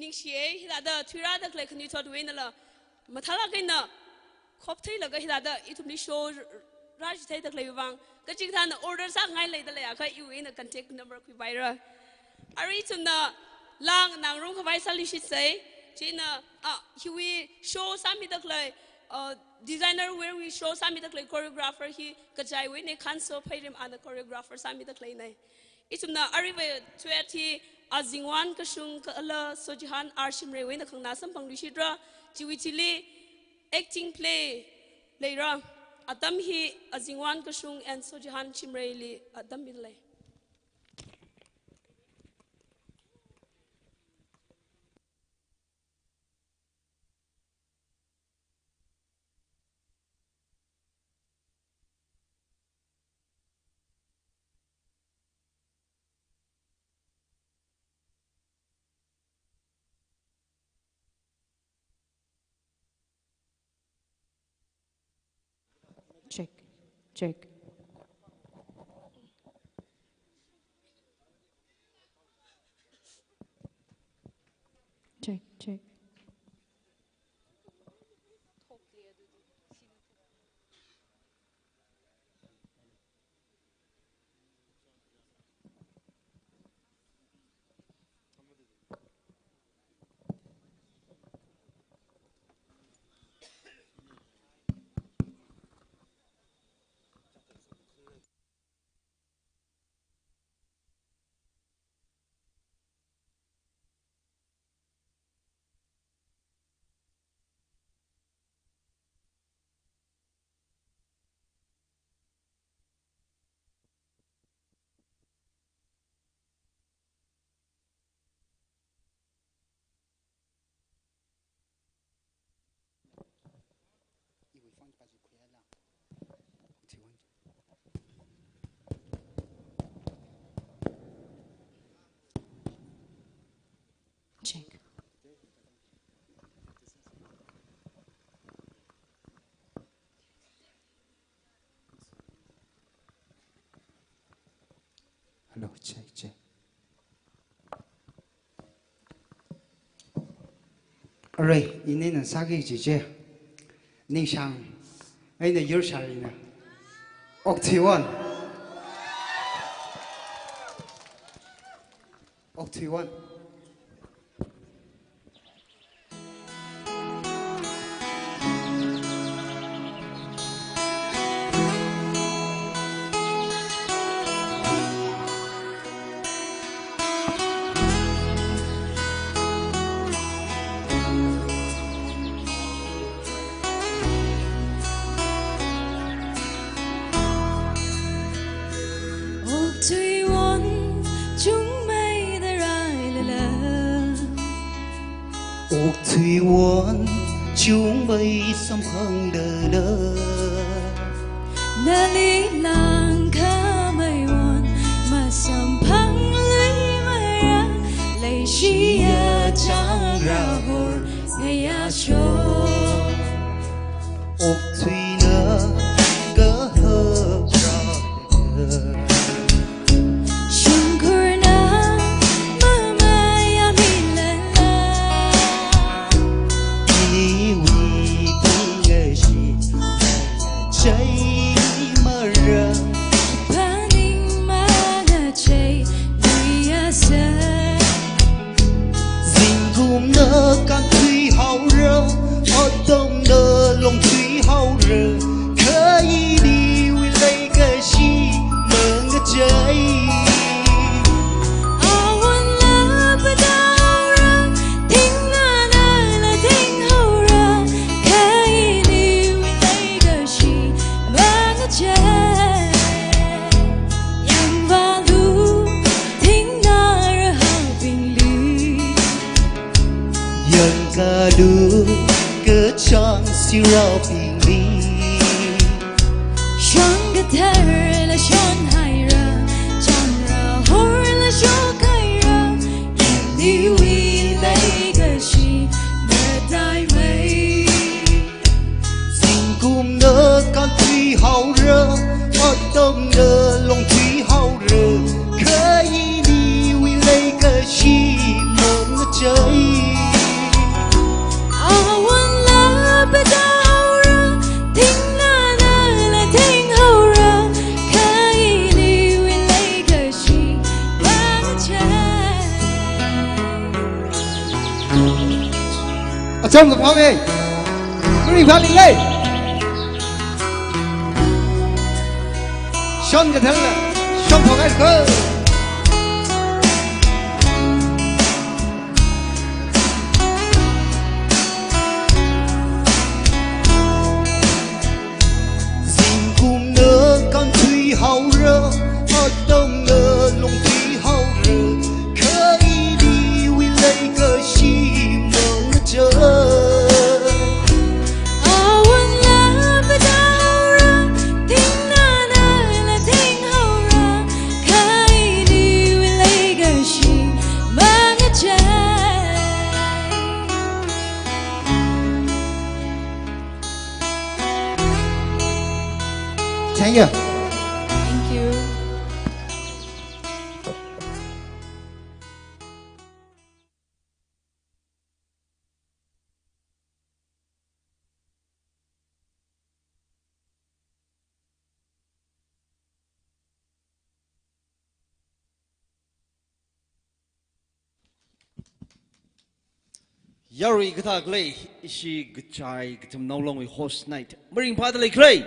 Ningshiya, hithāda thuirāda khalei khanuithotwui einala, mathālāk eina khop theilaga hithāda ithumli show rāchitheida khalei vang, kachikathāna order sāngai leida leiakha iwui eina contact number khuipaira. Arui ithumna laa nganāngarumkhavai sāluishitsei, chieina, ah, hiwui show sāmida khalei, uh, designer wear wui show sāmida khalei choreographer hi Kachaiwui eina Khanso Pheirim ana choreographer sāmida khaleina. Ithumna aruiva duet hi Azingwan Kashung kala Sojihan R Shimreiwui eina khanganā samphangluishitra, chiwui thili acting play leira, atam hi Azingwan Kashung and Sojihan Shimreili atam mida lei. Check, check. Check, check. Check. Hello, check, check. Arui, ina ina sāki kaji chi Ningshang eina Yur Sharina. Okthuiwon. Okthuiwon. Okthuiwon chungmeida railala. Okthuiwon chungmei samphangdala. Nali langkhameiwon masamphangluimara, leishiya changrahor ngayāshok. Okthuina kahapra shongkhurna mamayāmilala. Iniwui tingashi mangacheimara. Phaningmang ngachei niyasa. Zingkumna kānthuihaora, atamna longthuihaora, kha iniwui leikashi mangachei. Awonla pataora, thingnanala thinghaora, kha iniwui leikashi mangachei. Yangvālu thingnarahaobingli, yangkālu kachāng siraobingli. Shon katharla shonhaira, changrahorla shokhaira, iniwui leikashi mataimei. Zingkumna kānthuihaora, atamna longthuihaora, kha iniwui leikashi mangachei. Cham kaphā me. Kuri phali le. Shon kathal la. Shon phagai ko. Zingkumna kānthuihaora, atamna longthuihaora, kha iliwui leikashi mangachei. Awungla padaora, thingnanala thinghaora, kha iliwui leikashi mangachei. Thank you. Thank you. Yarui kathā khalei, ishi kachai kathum naolongwui host night. Maringphāda leikhala?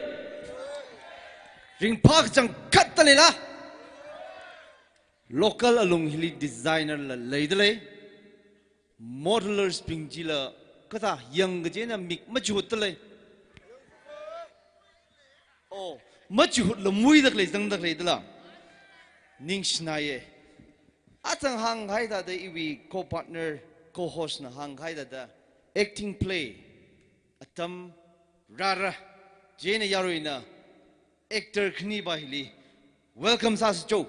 Ringphā kachangkhatta leila? Local alung hili designer la leida lei. Modelers bing chila kathā yangkachina mik machihutta lei. Oh, machihutla muida khalei zangda khalei dala. Ningshinaiye. Achang hāngkahai thāda iwui co-partner, co-host na hāngkahai thāda acting play atam rāra. Chieina yaruina actor khani pa hili welcome sāsa cho.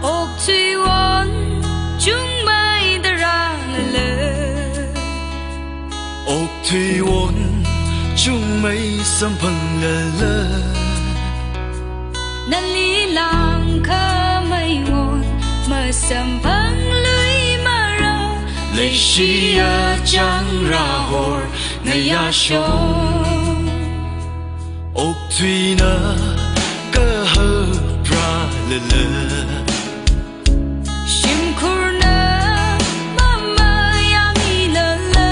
Okthuiwon chungmeida rālala. Okthuiwon chungmei samphanglala. Nali langkhameiwon masamphanglui mara. Leishiya changrahor nayashon. Okthuina kahapralala. Shimkhurna mamayāmilala.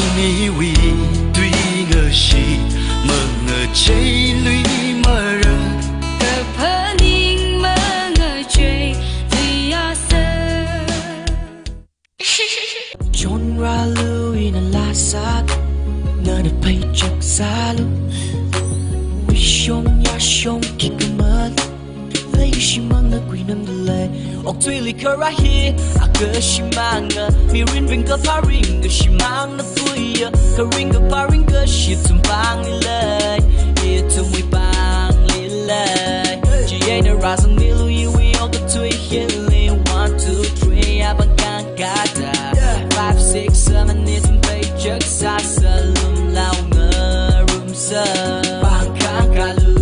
Iniwui tuingashit mangacheilui mara. Kaphaning mangachei tuiyāsa. Chonrālu ina lāsat, nana pheichak sālu. Wishong yāshong khikha malu. Leishimangna kuinangda lei. Okthuili kharā hi, akha shimanga. Mirin ringkaphā ringkashimangna kuiya. Kharingkaphā ringkashi ithum pāngli lei. Ithumwui pāngli lei. Chieina rāzangmilu iwui okathui hili. One, two, three, apāng kangkāda. Five, six, seven, ithum pheichak sāsa, lumlao ngarumsa. Pāng kangkālu,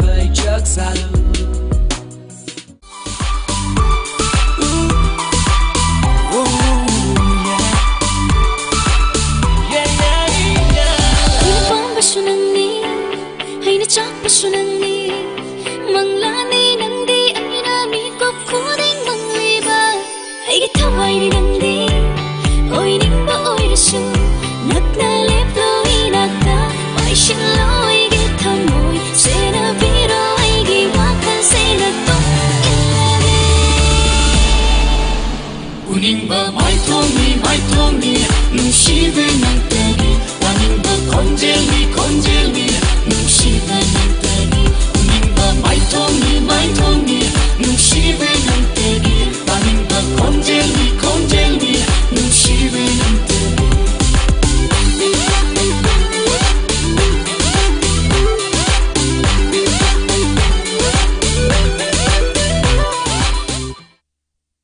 pheichak sālu. Pampa shunangni, haina chakpa shunangni, manglāni nangdi eina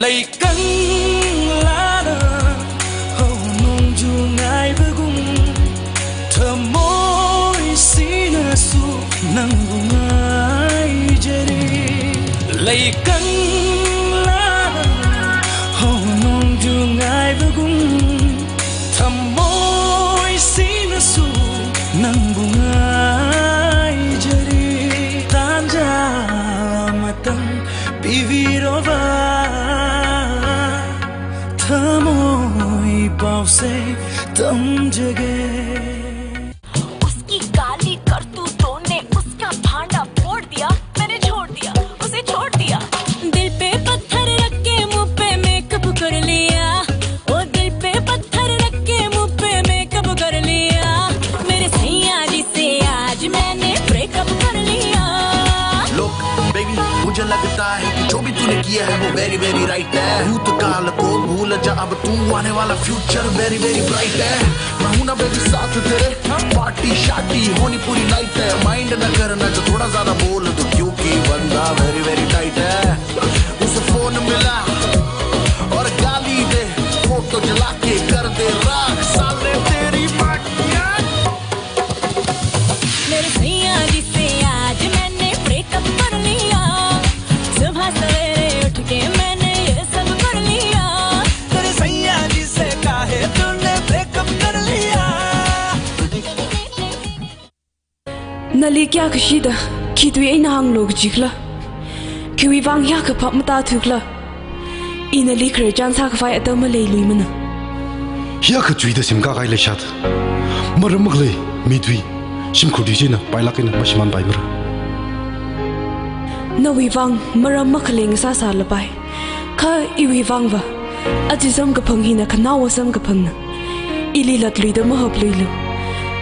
Leikang lala, ho nongchungaivagung, thamoi sinasu nangbu ngaijari. Leikang lala, ho nongchungaivagung, thamoi sinasu nangbu ngaijari. Tanja matang pivirova, thamoi paose tamjage. उसकी काली करतूतों ने उसका भांडा फोड़ दिया, मैंने छोड़ दिया, उसे छोड़ दिया। दिल पे पत्थर रख के मुंह पे मेकअप कर लिया, ओ दिल पे पत्थर रख के मुंह पे मेकअप कर लिया। मेरे सैया जी से आज मैंने ब्रेकअप कर लिया। Look baby, मुझे लगता है कि जो भी तूने किया है वो very very right है। भूतकाल को भूल जा अब तू, आने वाला फ्यूचर very very ब्राइट है। मैं हूं ना बेबी साथ तेरे, पार्टी शार्टी होनी पूरी नाइट है। माइंड ना करना जो थोड़ा ज्यादा बोल दो, क्योंकि बंदा वेरी वेरी टाइट है। उसे फोन मिला और गाली दे, फोटो जला के कर दे राख, साले तेरी माँ की आँख। मेरे सैया जी से आज मैंने ब्रेकअप कर लिया। सुबह सवेरे उठ के मैंने ये सब कर लिया। तेरे सैया जी से काहे तूने ब्रेकअप कर लिया? Nali kayākha shida, khi tui eina hānglu kajikhala? Khiwui vang hiyākha phap matāthukhala? I nali khararchan sākhavai atam maleiluimana. Hiyākha chuida simkākahai leishat. Maram makhalei, mi tui, shimkhur tui china pailāk eina mashimānpaimara. Nawui vang maram makhalei ngasāsālapai. Kha iwui vangva, aja samkaphang hina khanaowa samkaphangna. Ili latluida mahapluilu.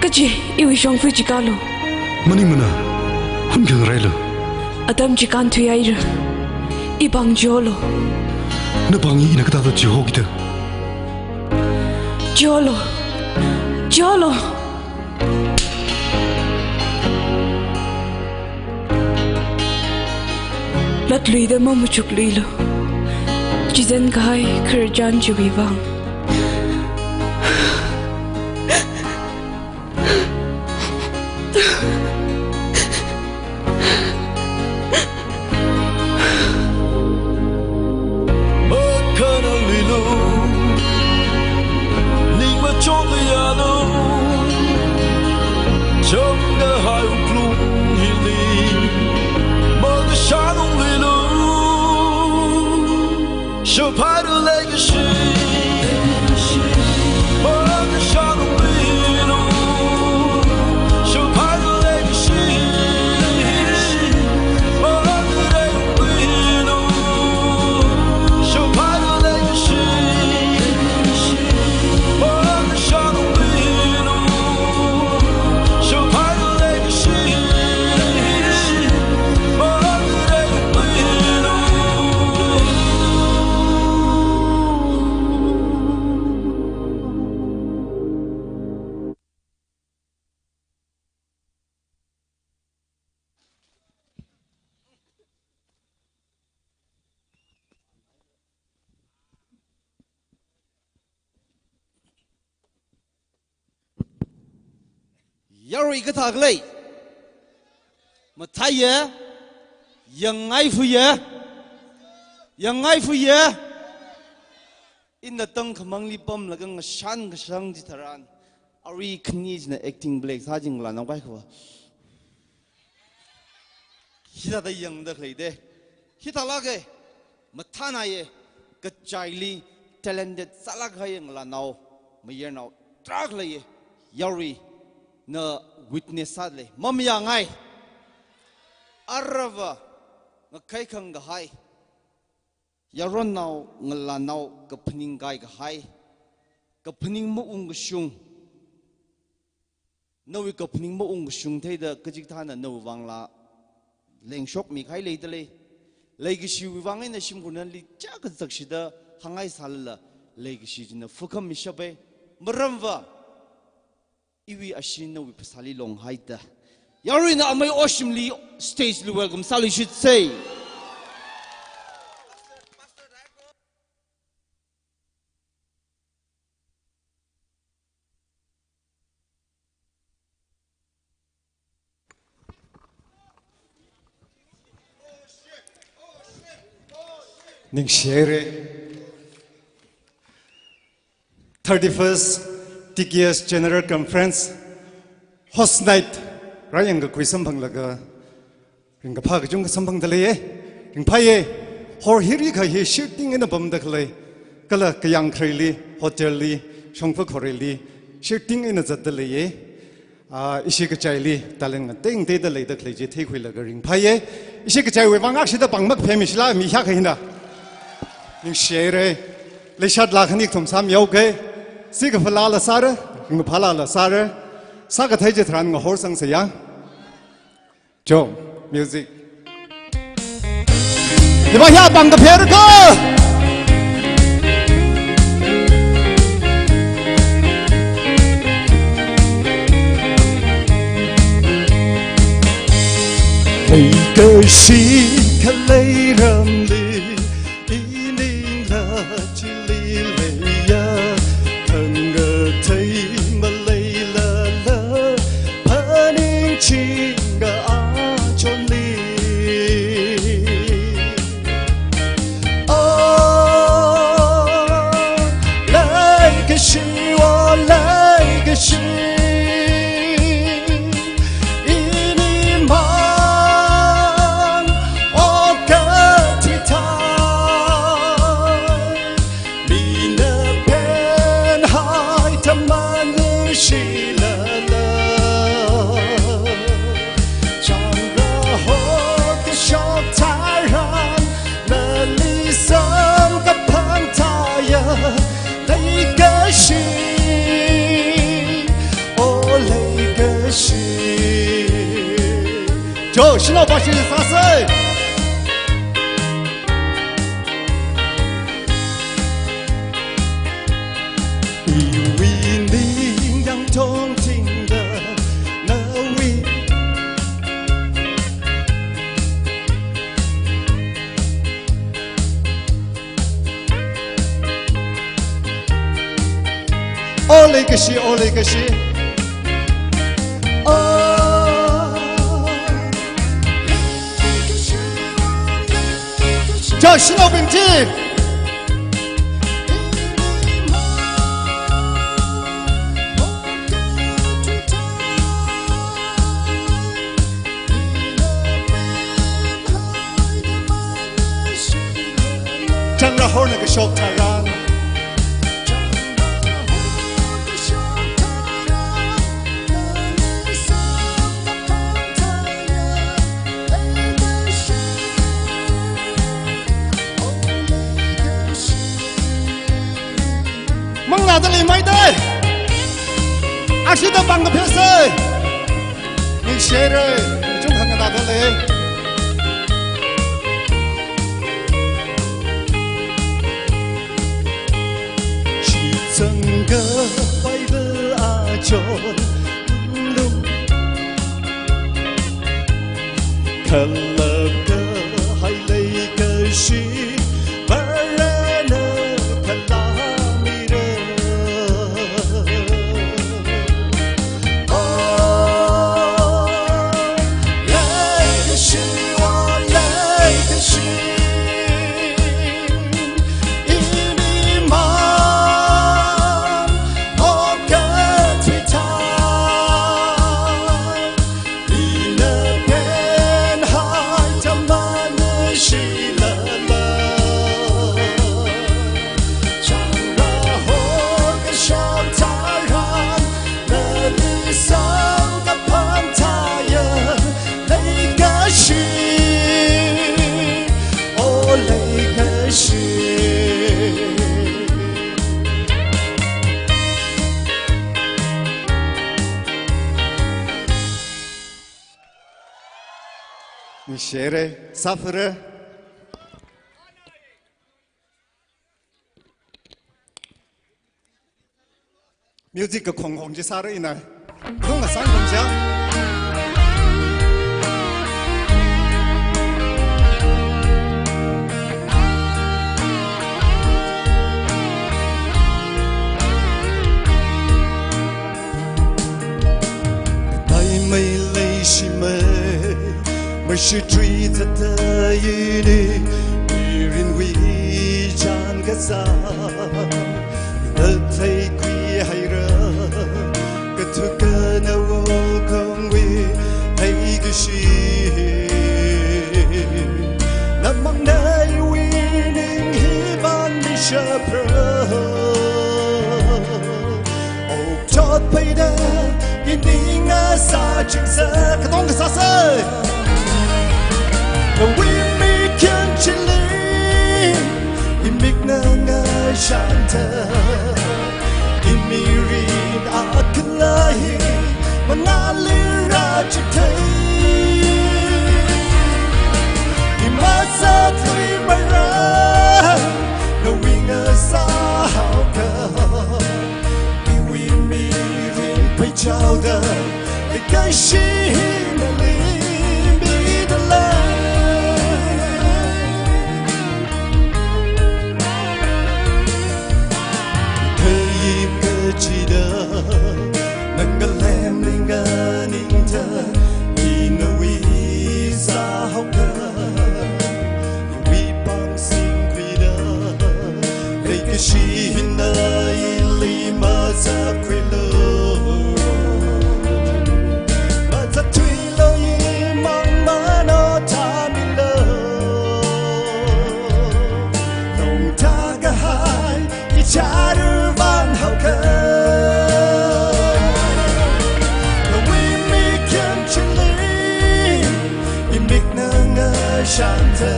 Kaje iwui shongfa chikālu. Maningmana, hun khangarailu. Atam chikānthuihaira. Ipāng chiholu. Napāng ina kathāda chihoki da? Chiholu. Chiholu. Latluida mamachukluilu. Chizankahai khararchan chiwui vang. Makhanāluilu, ning machongayalu, changkahai wuklung hili, makashānungluilu. Shaphaira leikashi, makashānungluilu. Shaphaira leikashi, makashānungluilu. Shaphaira leikashi, makashānungluilu. Shaphaira leikashi, makashānungluilu. Yarui kathā khalei? Mathāya, yangngai fuya, yangngai fuya. Ina tangkhamangli pamlaga ngashan kashang chitharan, arui khani china acting break sā jingla nao kaikhava. Hithāda yangda khaleide. Hithālāke, mathānāye, kachaili talented sālākhaiye ngalānao, mayarnao tarākha leiye, yarui, na witness sālei, mamayangai. Aruiva, ngakhai khangkahai, yaronnao, ngalānao, kaphaning kaikahai, kaphaning maungkashung, nawui kaphaning maungkashung theida kachikathāna nawui vangla lengshokmi kahai leidalei. Leikashiwui vang eina shimkhurna nali chā kazakshida hāngngai sālala, leikashi china fukham mishappai. Maramva, iwui ashee nawui phasāli longhaida. Yaruina amei oshimli stage li welcome sāluishitsei. Ningshi haira. Thirty-first T K S General Conference Host Night rāyang kakhui samphanglaga ringkaphā kachungkha samphangda leiya. Ringphāya. Hor hi rikha hi shirting eina pamda khalei, kala kayāng khareili, hotel li, shongfa khoreili shirting eina zatda leiya. Ah, ishi kachaili talent ngatei ngateida leida khalei chi theikhuilaga ringphāya. Ishi kachaiwui vang akshida pāng makaphemishila mi hiyākha hina. Ningshi haira. Leishat laa khani kathum sāmihaoga. Sikaphālala sāra, ringkaphālala sāra. Sākathei chitharan ngahorsangsa ya. Cho, music. Hiva hiya pāng kapher ko. Leikashi khalei ramli iningla chili leiya, thangkatei maleilala, phaningchinga achonli. Oh, leikashi, oh, leikashi. Inimang okathui thai, mina phenhai thaman nushilala. Changrahor kashok tharan, nali samkaphang thāya, leikashi, oh leikashi. Cho, shanao pāshi sāsa. Iwui ningyāng tongtingda, nawui. Oh leikashi, oh leikashi. Oh. Cho, shanaobing chi. Changrahorna kashok tharan. Manglāda leimeida. Ashida pāng kaphersa. Ningshi haira, chungkha ngatā dalei. Shitsangka Bible achon lung, khalapkahai leikashi Varena khalamira. Oh, leikashi, oh, leikashi. Inimang okathui thai, mina phenhai thaman nushilala. Changrahor kashok tharan, nali samkaphang thāya, leikashi, oh leikashi. Ningshi haira, sāphara. Music kakhong khong chi sāra ina. Khong kasang khong cha. Taimei leishimei, mashitri tata yini, mirinwui kasā, ina theikhui haira, kathuka nawui khongwui theikashi. Namang naiwui ning hi vāngmi shapra. Okchot phaida, ining ngasā chingsa, katong kasāsa. Nawui mikyan chili, imikna ngashanta, imirin akhalei, mangāli rāchithei. Imasāthuimara, nawui ngasā haoka, iwui mirin pheichaoda, leikashi hina limidalei. Khayip kachida, nang ngalem ninga ningda, ina nawui sāhaoka. Wui pāng singkhuida, leikashi hina ili mazapkhuilu. Mazapthuilu, imang mano thāmilu. Longda kahai, ichāra vāng haoka. Nawui mikyan chili, imikna ngashanta,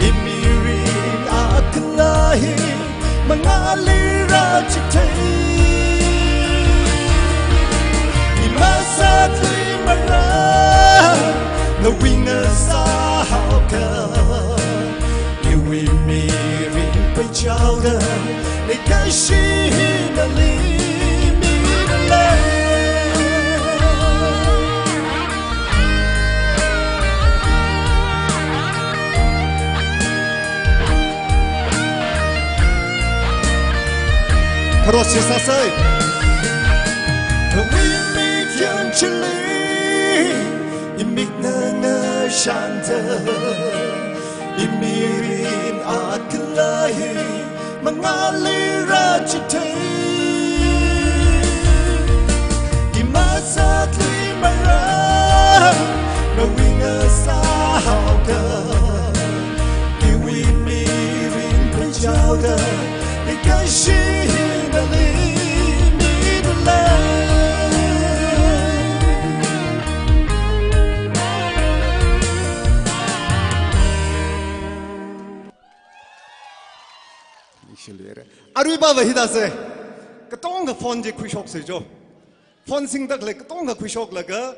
imirin akhalei, mangāli rāchithei. Imasāthuimara, nawui ngasā haoka, iwui mirin pheichaoda, leikashi hina limidalei. Kharotsi sāsei. Nawui mikyan chili, imikna ngashanta, imirin akhalei, mangāli rāchithei. Imasāthuimara, nawui ngasā haoka, iwui mirin pheichaoda, leikashi hina limidalei. Aruiva va hithāsei. Katonga phone chi khuishoksei jo. Phone singda khalei katonga khuishoklaga,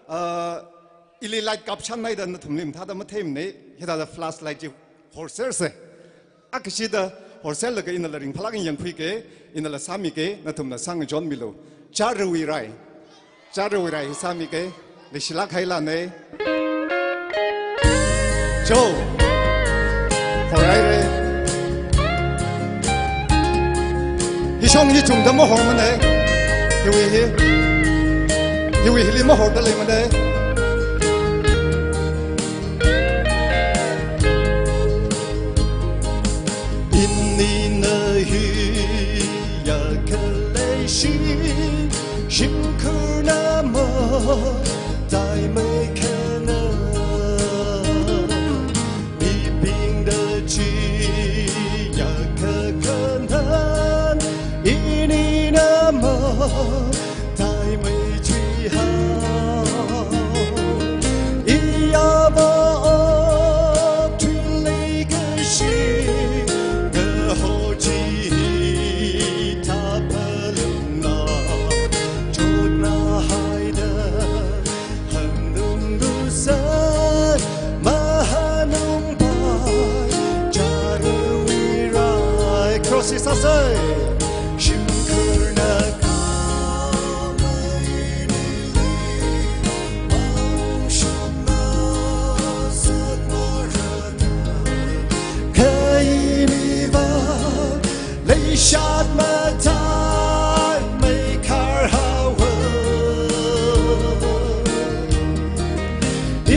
ah, ili light kapchan haida nathumli mathāda matheimana, hithāda flashlight chi horsersei. Akashida horserlaga inala ringphālāk eina yangkhuike, inala sāmike, nathumna sangachonmilu. Chārawui rai. Chārawui rai hi sāmike, leishilāk hailane. Jo. Horhaire. Hishong hi chungda mahormane. Hiwui hi. Hiwui hili mahorda leimane. Inina hi ya khalei shi, shimkhurna mataimei khana. Mibingda chi ya kakhanan, inina ma taimei chi hao. Iyava okthui leikashi, ngaho chi thapalungna, chotna haida, hanunglusa, mahanungpai, chārawui rai. Kharotsi sāsei. Shimkhurna khamei nili, maungshapna zatmarana, kha iniva leishat mataimei kharhaowa.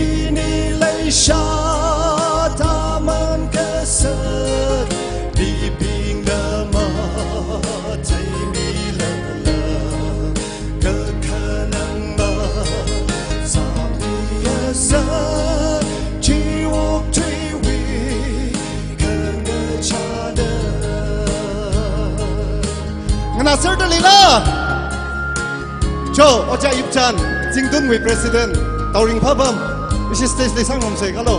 Ini leishat aman kasā Ila! Cho, Ojā Ipchan, Zingtunwui President, Taoring Phapam, ishi stage li sangngarumsa kalo.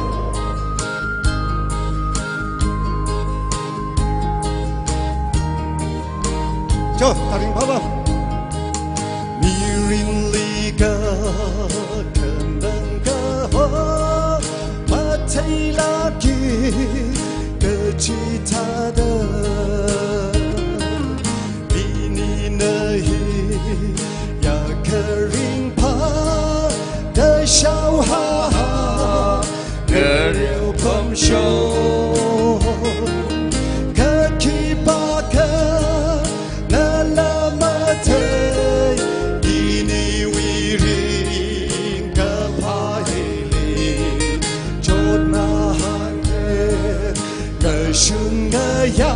Cho, Taoring Phapam. Mirinli kakhanang kaho, matheilāki kachithāda. Inina hi ya kharing phāda shaohaha, ngareo pamsho. Kha khipākha nala mathei, iniwui ringkaphā hili chotna hāngkhe, kashung ngayā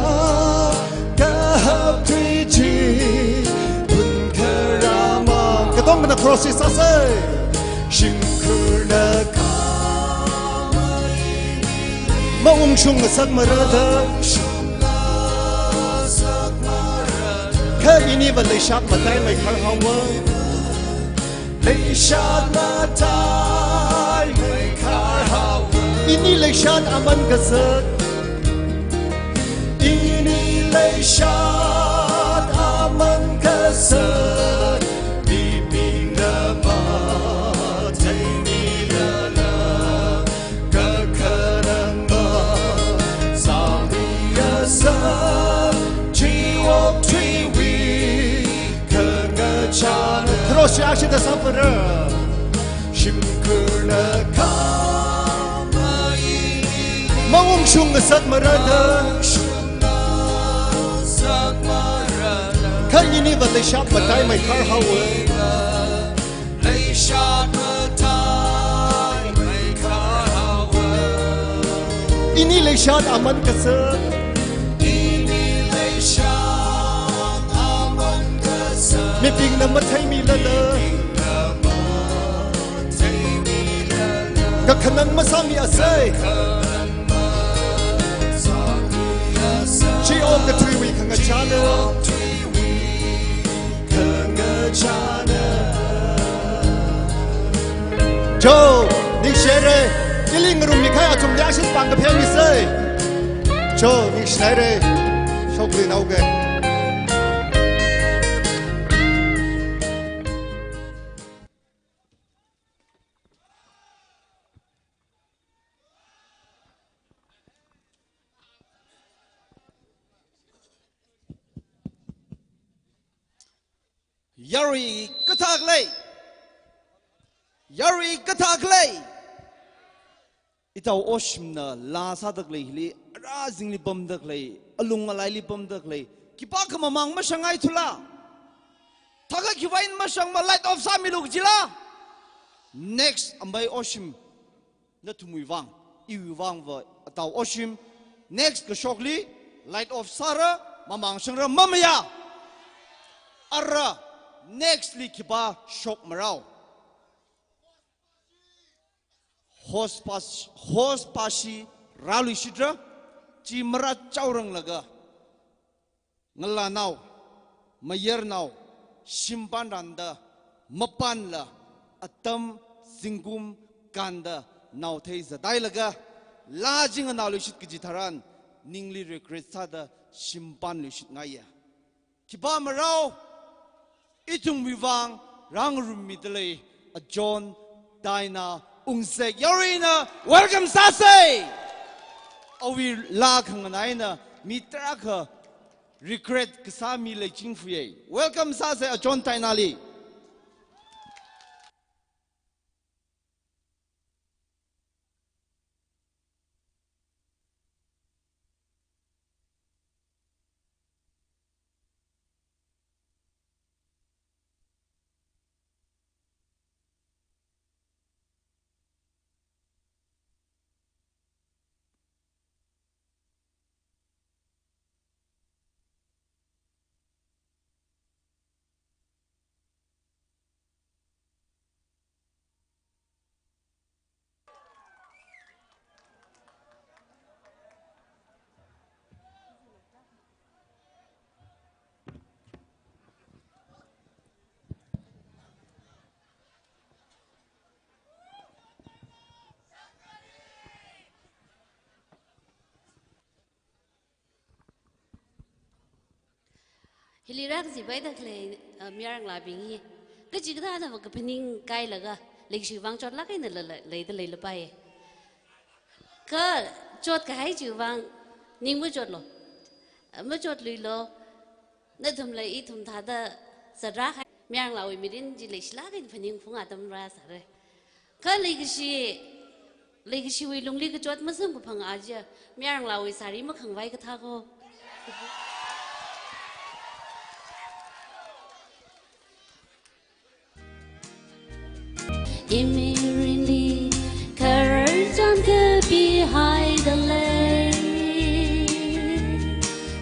kahap tui chi pun kharāmang. Katongana cross sāsa. Shimkhurna kha maungshung ngasak marada. Kha iniva leishat mataimei kharhaowa. Leishat mataimei kharhaowa. Ini leishat aman kasak. Ini leishat aman kasak. Mibingna matheimilala, kakhanang masāmi asā, chi okathuiwui khangachāna. Cross shi ashida sāpara. Shimkhurna kha maungshung ngasak marada. Kha iniva leishat mataimei kharhaowa. Leishat mataimei kharhaowa. Ini leishat aman kasak. Ini leishat aman kasak. Mibingna matheimilala. Mibingna matheimilala. Kakhanang masāmi asā. Kakhanang masāmi asā. Chi okathuiwui khangachāna. Chi okathuiwui khangachāna. Cho, ningshihaira, ili ngarummi kahai athumli ashee pāng kapheng misa. Cho, ningshihaira, shokli naoga. Yarui kathā khalei. Yarui kathā khalei. Itao Oshimna laa sāda khalei hili, ara azingli pamda khalei, alung alaili pamda khalei, khipākha mamāng mashangngaithula. Thākha khiwui eina mashangma light off sāmilu kajila. Next amei Oshim. Nathumwui vang, iwui vangva Atao Oshim, next kashokli light off sāra, mamāng shangra mamayā. Ara, next li khipā shokmarao. Host pass, host pass shi rāluishitra, chi marāchaoranglaga. Ngalānao, mayarnao, shimpan randa, mapanla, atam zingkum kanda, naothei zatdailaga, laa chi nganāluishit kaji tharan, ningli regret sāda shimpanluishitngaiya. Khipā marao, ithumwui vang rāngarummida lei, Ajahn Taina Ungzek yaruina welcome sāsa. Awui laa khanganā eina mi tarākha regret kasā mi leichingfuya. Welcome sāsa Ajahn Tainali. Hili rākazipaida khalei, uh, mayarngalābing hi, kachikathāna kaphaning kailaga, leikashiwui vang chotlāk eina la, la, leida leilapai. Kha chotkahai chiwui vang, ning machotlu. Machotluilu. Nathumla ithum thāda zatrākahai mayarngalāwui mirin chi leishilāk eina phaningphung atam rāsāra. Kha leikashi, leikashiwui lungli kachot masamkaphang aja, mayarngalāwui sari makhangavai kathā ko. Imirinli khararchan kapihaida lei.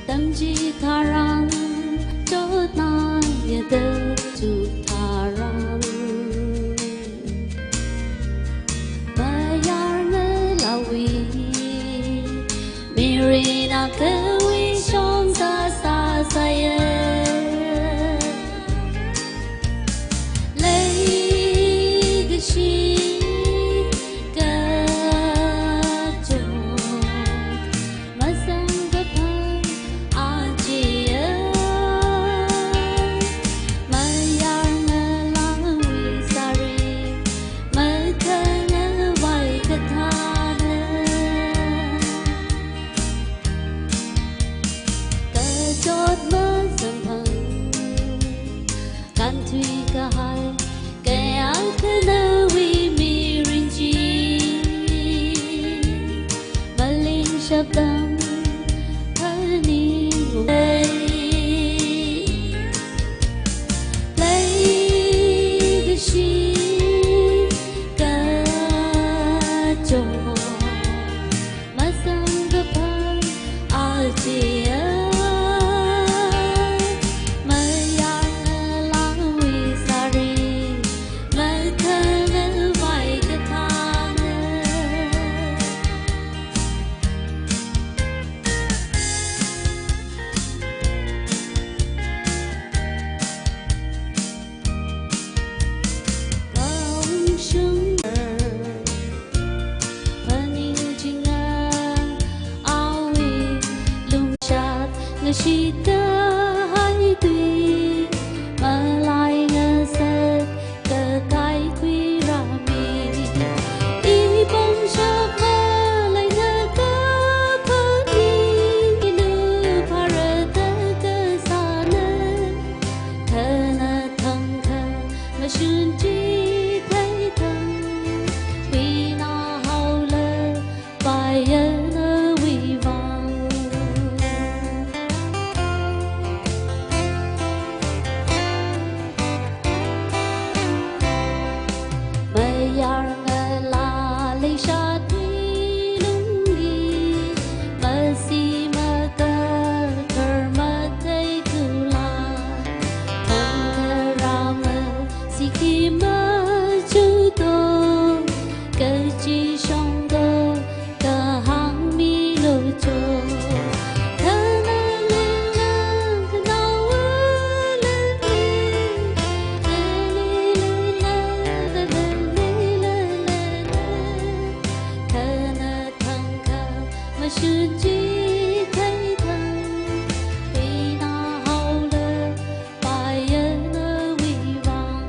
Tamchitharan, chotnāyada chuktharan, mayarngalāwui mirin akhawui shong sāsā sāya. Leikashi kachot masamkaphang aja, mayarngalāwui sari makhangavai kathāna. Kachot masamphang, kānthuikahai kayākhanawui mirin chi, malingshap atam phaningungai. Leikashi kachot masamkaphang aja, mayarngalāwui sari makhangavai kathāna. Phaungshung phaningchinga, awui lungshāt ngashitahai tui malai ngasak kakai khuirāmi. I pangshap malai ngakaphani, i lupharata kasāna. Khanathang kha mashun chithei thang, huinā haola paiya nawui vang. Mayarngalā leishatwui lungli, masi makakar matheithula, mangkharā masi khi machuto, kachi shongto kahāng milu cho. Khana linglang khanaowa lingli, lingli lingla, lingli lingla, khanathang kha mashun chithei thang, huinā haola paiya nawui vang.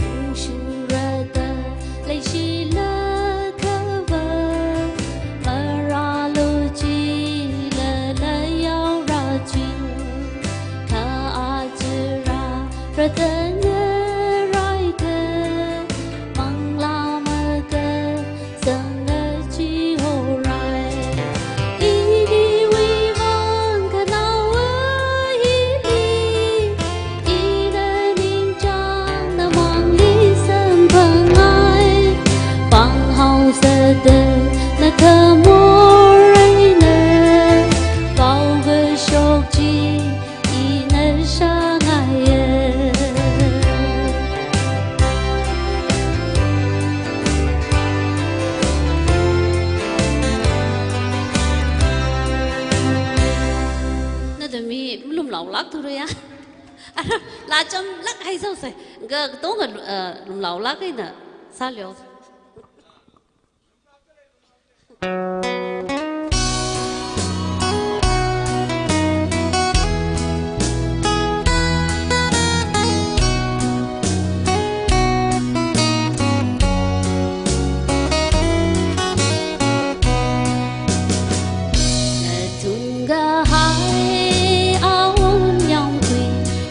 Ungshurada leishilāk khavā, marālu chila layaora chi, kha aja rārada ngaraida, manglā makasanga chihorai. Iniwui vang khanaowa hili, ina ningchāngna mangli samphangai. Pānghaosāda na khamor eina, pao kashok chi ina shāngaiya. Nathum mi malumlaolāk thura ya. Ara, laa chamlāk haisāsa. Kha katonga, uh, lumlaolāk eina sālu. Nathumkahai awon yangkui,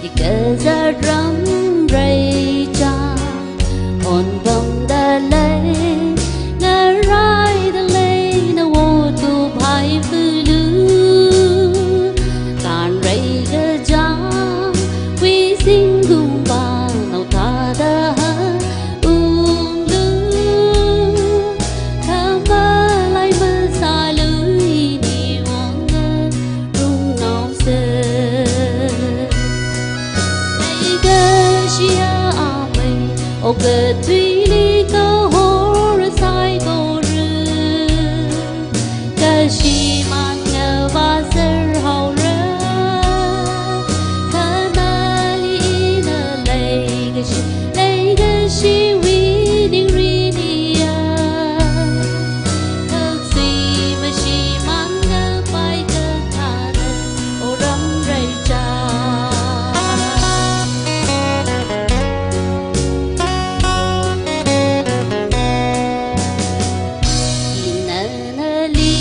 ikazat ram reicha. Onpamda lei, ngaraida lei, nawo tuphai pulu. Kanrei kachang, wui singkung pānao thāda ha unglu. Khamalai masālu ini wonga rungnao se. Leikashiya amei, okathuili kahor saikora. Kashimān ngavāser haora. Khanali ina leikashi, leikashiwui ningri niya. Thaksui mashimān ngapai kathāna, o ram reicha. Ina nali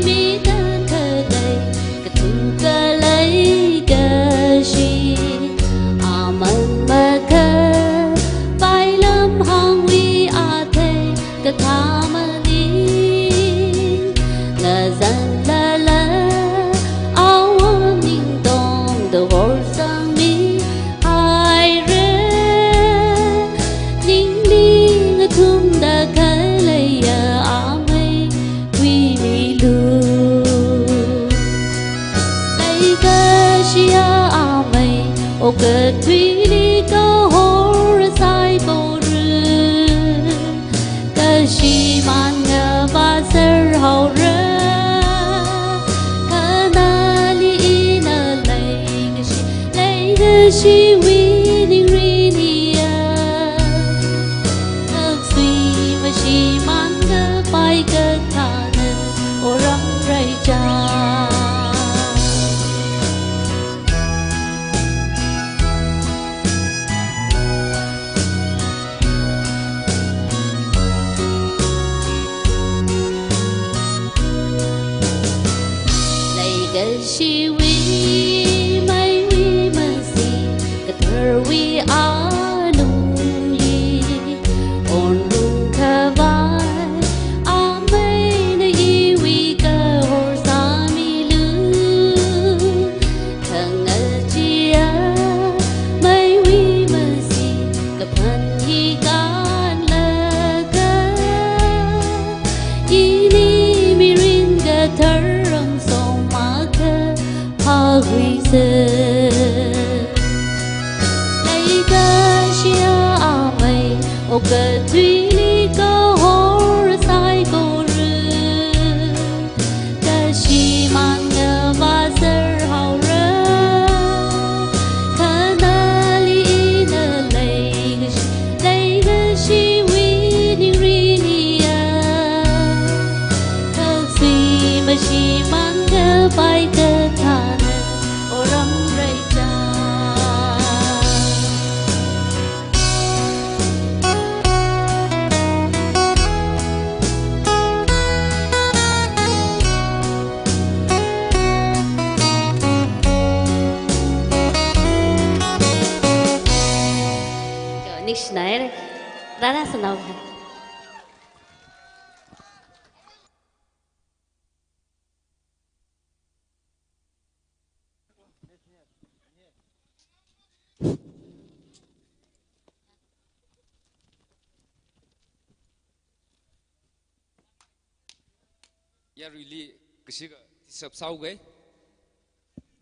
mi tangkhalei, kathum khalei kashi, aman makhapai lamhāngwui athei kathā maning. Ngazanlala, awon ningtongda horsangmi haira. Ningli ngathumda khaleiya ameiwui milu. Leikashiya amei, okathuili kahor saikora. Kashimān ngavāser haora. Khanali ina leikashi, leikashiwui ningri niya. Thaksui mashimān ngapai kathāna, o ram reicha. Leikashiwui meiwui masing, katharwui alungli onrung khavai, ameina iwui kahor sāmilu. Khangacheeya meiwui masing, kaphan hi kanlaga, ini mirin kathar ramsong makha phākhuisa. Leikashiya amei, okathuili kahor saikora. Kashimān ngavāser haora. Khanali ina leikashi, leikashiwui ningri niya. Thaksui mashimān ngapai kathāna, o ram reicha. Ningshina haira. Rāra sānao. Yaruili kashika tisap saugai.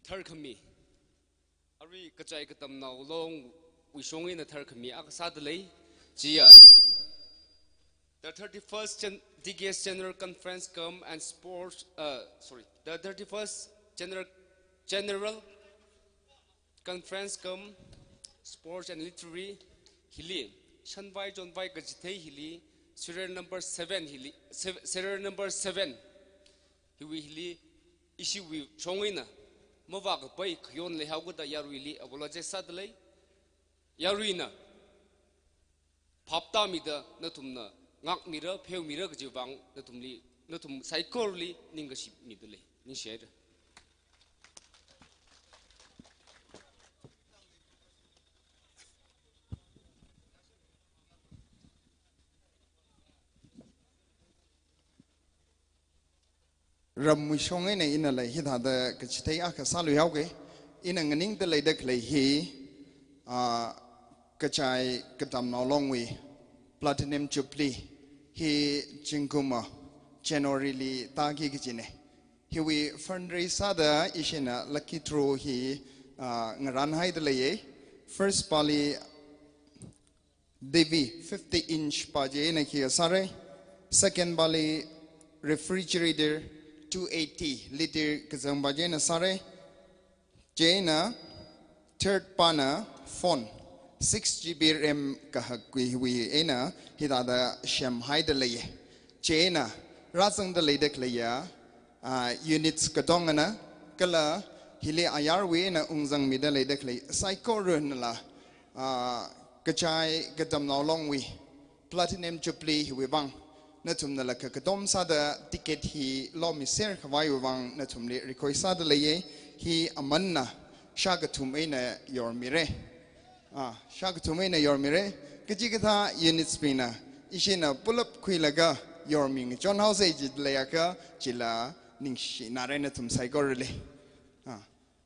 Tharkhami. Arui kachai katamnao longwui shong eina tharkhami akha sāda lei. Chiya, the thirty-first Gen-, D K S General Conference cum and Sports, uh, sorry, the thirty-first General, General Conference cum Sports and Literary hili, shanvai chonvai kachithei hili, Serial number seven hili, sev-, serial number seven hiwui hili ishiwui shong eina mavākapai khayon leihaokida yaruili apologize sādalei. Yaruina phap tāmida nathumna ngākmira, pheomira kajiwui vang nathumli, nathum saikorali ningkashi midalei. Ningshihaira. Ramwui shong eina inala hithāda kachithei akha sāluihaoke. Ina nganingda leida khalei hi, ah, Kachai Katamnao Longwui Platinum Jubilee hi zingkumwui January li tāki kajine. Hiwui fundraise sāda ishina lucky draw hi, ah, ngarānhaida leiye. First pali T V fifty inch pa chieina khi sāre. Second pali refrigerator two eighty liter kazang pa chieina sāre. Chieina third pana phone six G B RAM kahak kuiwui eina hithāda semhaida leiye. Chieina rāzangda leida khaleiya, ah, units katongana kala hili ayarwui eina ungzangmida leida khalei saikorana la, ah, Kachai Katamnao Longwui Platinum Jubilee hiwui vang nathumnala kakatom sāda ticket hi lomiser khavaiwui vang nathumli request sāda leiye. Hi amanna shākathum eina yormire. Ah, shākathum eina yormire. Kachikathā units bingna ishina pulap khuilaga yormi ngachonhaose jida leiakha chila ningshinare nathum saikorali. Ah,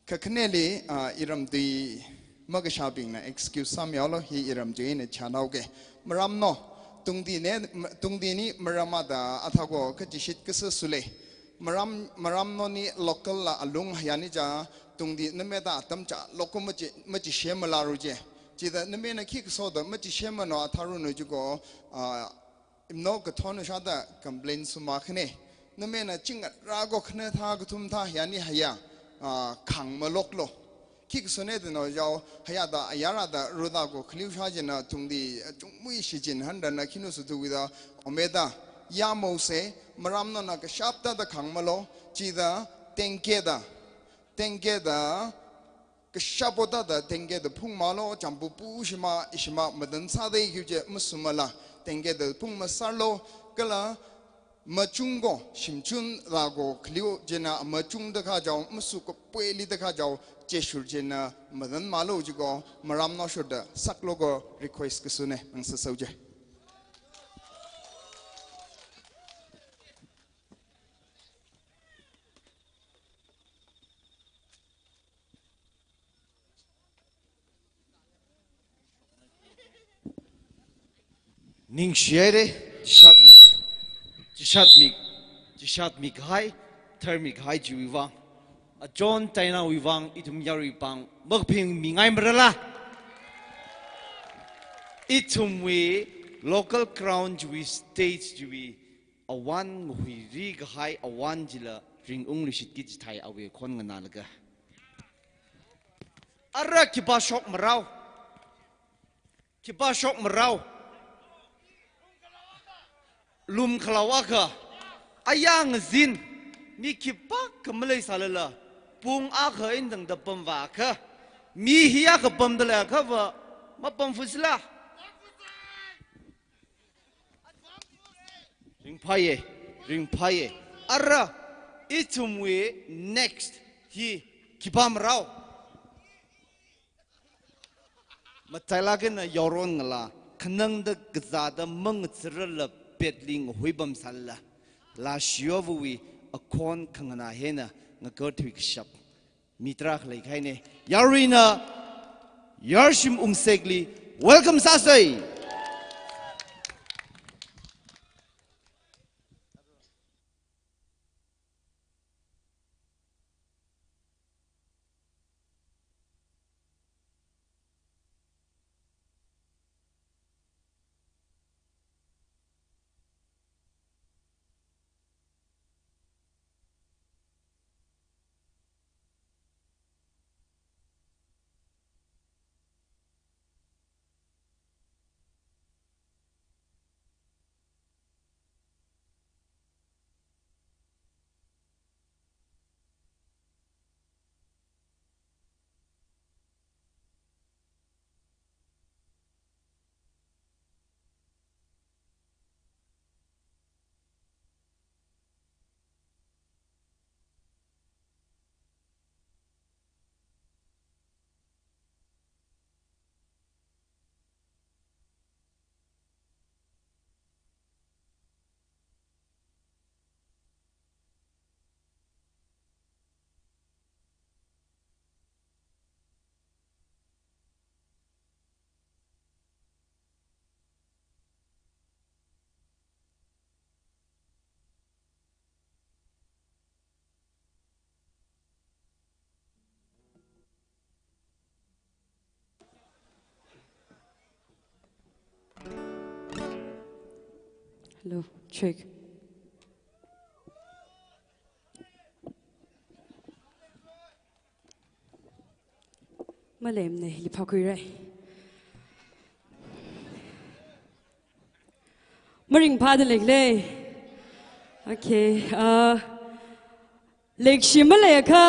kakhaneli, ah, iramtui makashābingna excuse sāmihaolu, hi iramtui eina chānhaoke. Maramnao, tungdine, tungdini maram ada athāko kachishit kasā sule. Maram, maramnaoni local la alung hayani ja, tungdi nameda atam cha loko machi, machishemalaru je. Chida namena khi kasoda machishemanao athāranu jiko, ah, imnao kathon shāda complain sāmakhane. Namena chingarako khane thā kathum thā hayani haya, ah, khāngmaloklo. Khi kasone dano jao, hayada ayarada rudako khaliu shā jina tungdi, ah, chungmui shichin hanrana khinu sutuwida omeda, yamouse, maramnaona kashapta da khāngmalo, chida tengkeda, tengkeda, kashapota da tengkeda phungmalo, champupu shima, ishima madan sādei khiu je masumala, tengkeda phungmasarlo, kala machungko, shimchun lako khaliu jina machungda kha jao, masukapuili da kha jao, cheshur jina madanmalo jiko, maramnao shurda sakloko request kasune, nang sasau je. Ningshihaire, chishat, chishatmi, chishatmi kahai, tharmi kahai chiwui vang, achon tainawui vang, ithum yarui pāng makaphingmingai marala. Ithumwui local ground chiwui stage chiwui awan ngahuiri kahai awan chila ringungluishitki chithai awui khon nganālaga. Ara khipā shokmarao. Khipā shokmarao. Lumkhalao akha. Aya ngazin. Mi khipākha maleisālala. Pung akha eina tangda pamvākha. Mi hi akha pamda leiakhava. Mapamfusila. Ringphāye, ringphāye. Ara, ithumwui next hi khipā marao. Matailāk eina yaron ngala, khanangda kazāda mangatsarala petli ngahui pamsālala. Lashiyo vawui akhon khanganā hina ngakarthui kashap. Mi tarākha leikahaine. Yaruina, yarshim ungsekli, welcome sāsei. Hello, check. Maleimana, hili phākhuira. Maringphāda leikhala? Okay, uh, leikashi maleiakha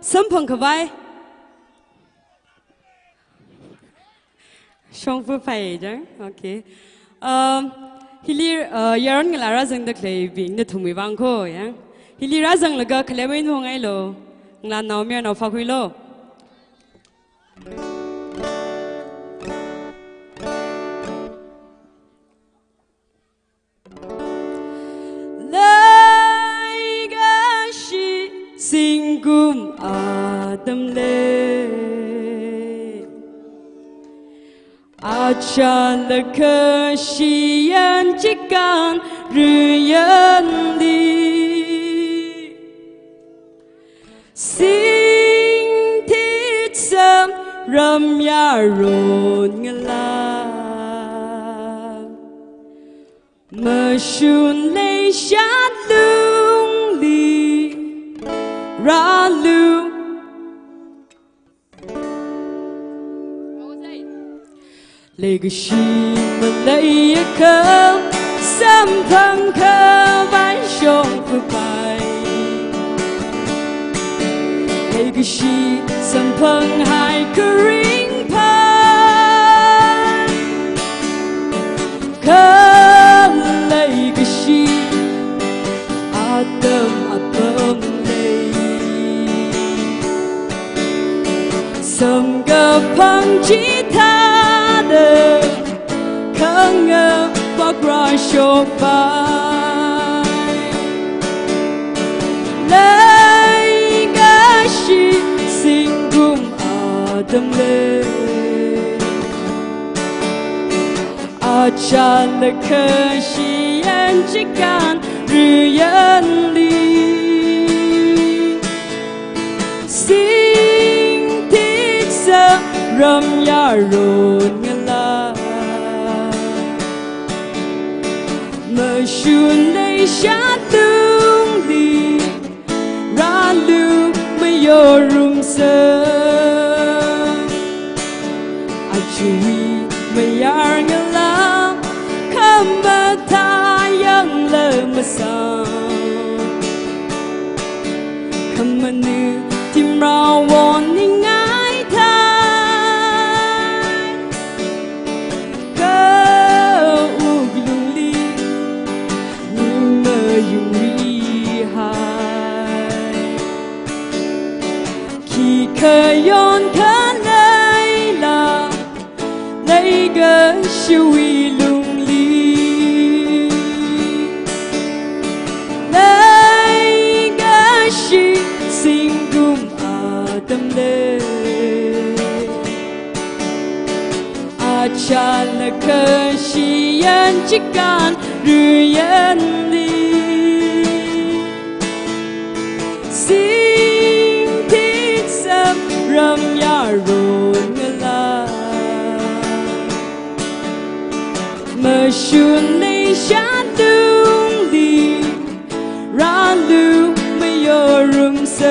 samphang khavai. Shongfa phai jang. Okay. Um, hili, uh, yaron ngalā rāzangda khaleibing nathumwui vang ko yang. Hili rāzanglaga khaleiwui eina ngailo. Ngalānao mayarnao phākhuilo. Leikashi zingkum atamli, achālakha shiyan chikān ruiyanli, singtitsam ramyaron ngalā, mashun leishat lungli rālu. Leikashi maleiakha samphang khavai shongfa phai. Leikashi samphanghai kharingphā, kha leikashi atam apam lei. Samkaphang chithāda khangapakra shokpai. Leikashi zingkum atamli, achālakha shiyan chikān ruiyanli, singtitsam ramyaron ngalā, mashun leishat lungli rālu mayorumsang. Ajawui mayar ngalā khamathā yangla masang, khamana timrawon ningai thai. Kha wuklungli ning mayungri hai. Khikha yonkha leila leikashiwui lungli. Leikashi zingkum atamli, achālakha shiyan chikān ruiyanli, singtitsam ramyaron ngalā, mashun leishat lungli rālu mayorumsang.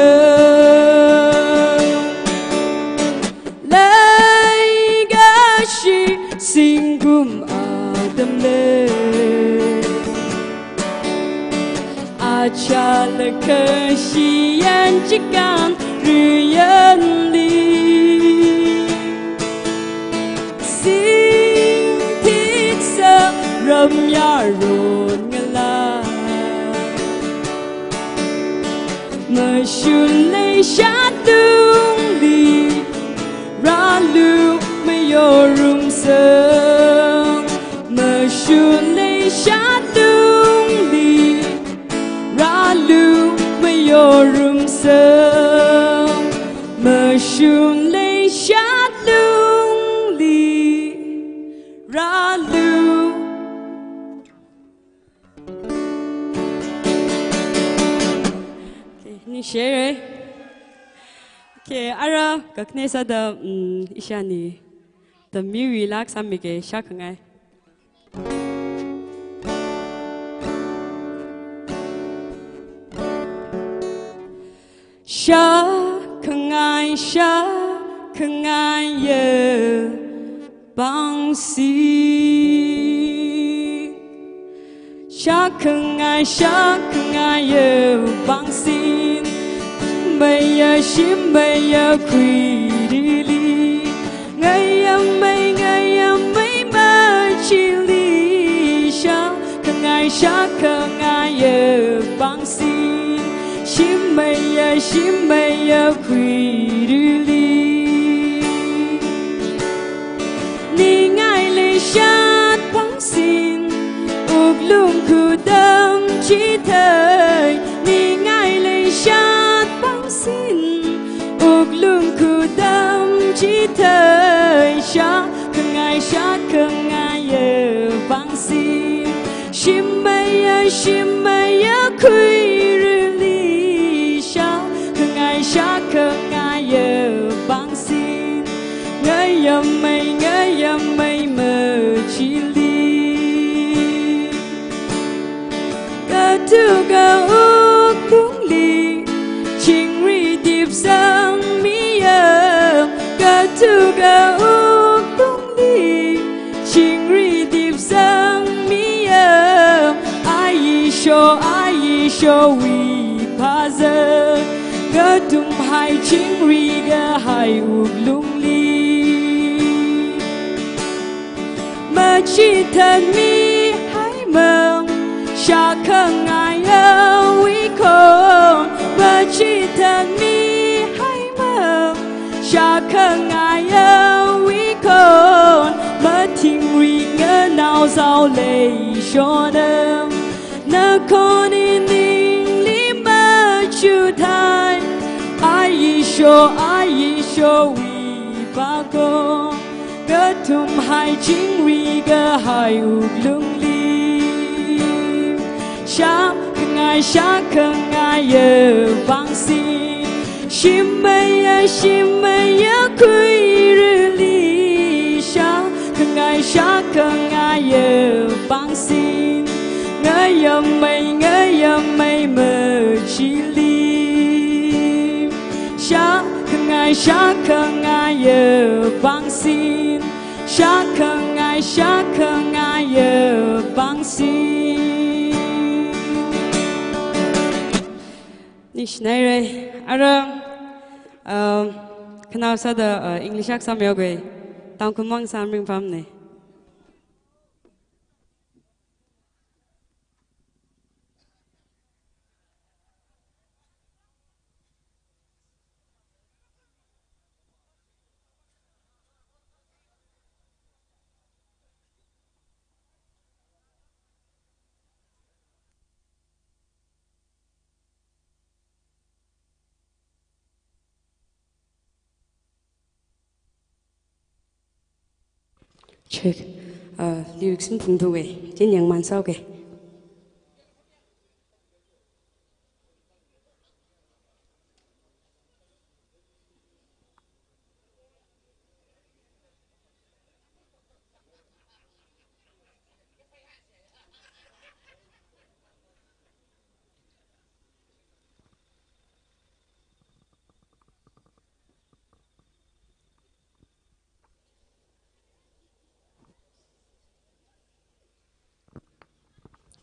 Leikashi zingkum atamli, achālakha shiyan chikān ruiyanli, singtitsam ramyaron ngalā, mashun leishat lungli rālu mayorumsang. Mashun leishat lungli rālu mayorumsang. Mashun leishat lungli rālu. Okay, ningshire. Okay, ara kakne sāda, mm, ishāni tammiwui lak sāmike, shākhangai. Shākhangai, shākhangai yāpangsin. Shākhangai, shākhangai yāpangsin. Shimvaya, shimvaya khuirali. Ngayāmei, ngayāmei machili. Shākhangai, shākhangai yāpangsin. Shimvaya, shimvaya khuirali. Ningai leishat pangsin, wuklung khutam chithei. Ningai leishat pangsin, wuklung khutam chithei. Shākhangai, shākhangai yāpangsin. Shimvaya, shimvaya khuirali. Shākhangai, shākhangai yāpangsin. Ngayāmei, ngayāmei machili. Kathuka wuklungli, chingri dipsangmiya. Kathuka wuklungli, chingri dipsangmiya. Ayisho, ayishowui phāzā. Ngathumhai chingri kahai wuklungli. Machithānmihaima, shākhangai awui khon. Machithānmihaima, shākhangai awui khon. Mathingri nganao zao leishona. Nakhon ningli machuthai. Ayisho, ayishowui pākon. Ngathumhai chingri kahai wuklungli. Shākhangai, shākhangai yāpangsin. Shimvaya, shimvaya khuirali. Shākhangai, shākhangai yāpangsin. Ngayāmei, ngayāmei machili. Shākhangai, shākhangai yāpangsin. Shākhangai, shākhangai yāpangsin. Ningshinaira. Ara, um, khanao sāda, uh, English akha sāmihaoga. Tangkhul mang sāmi ringphāmana. Check. Uh, lyrics maphungthuwa. Chin yangman sāoga.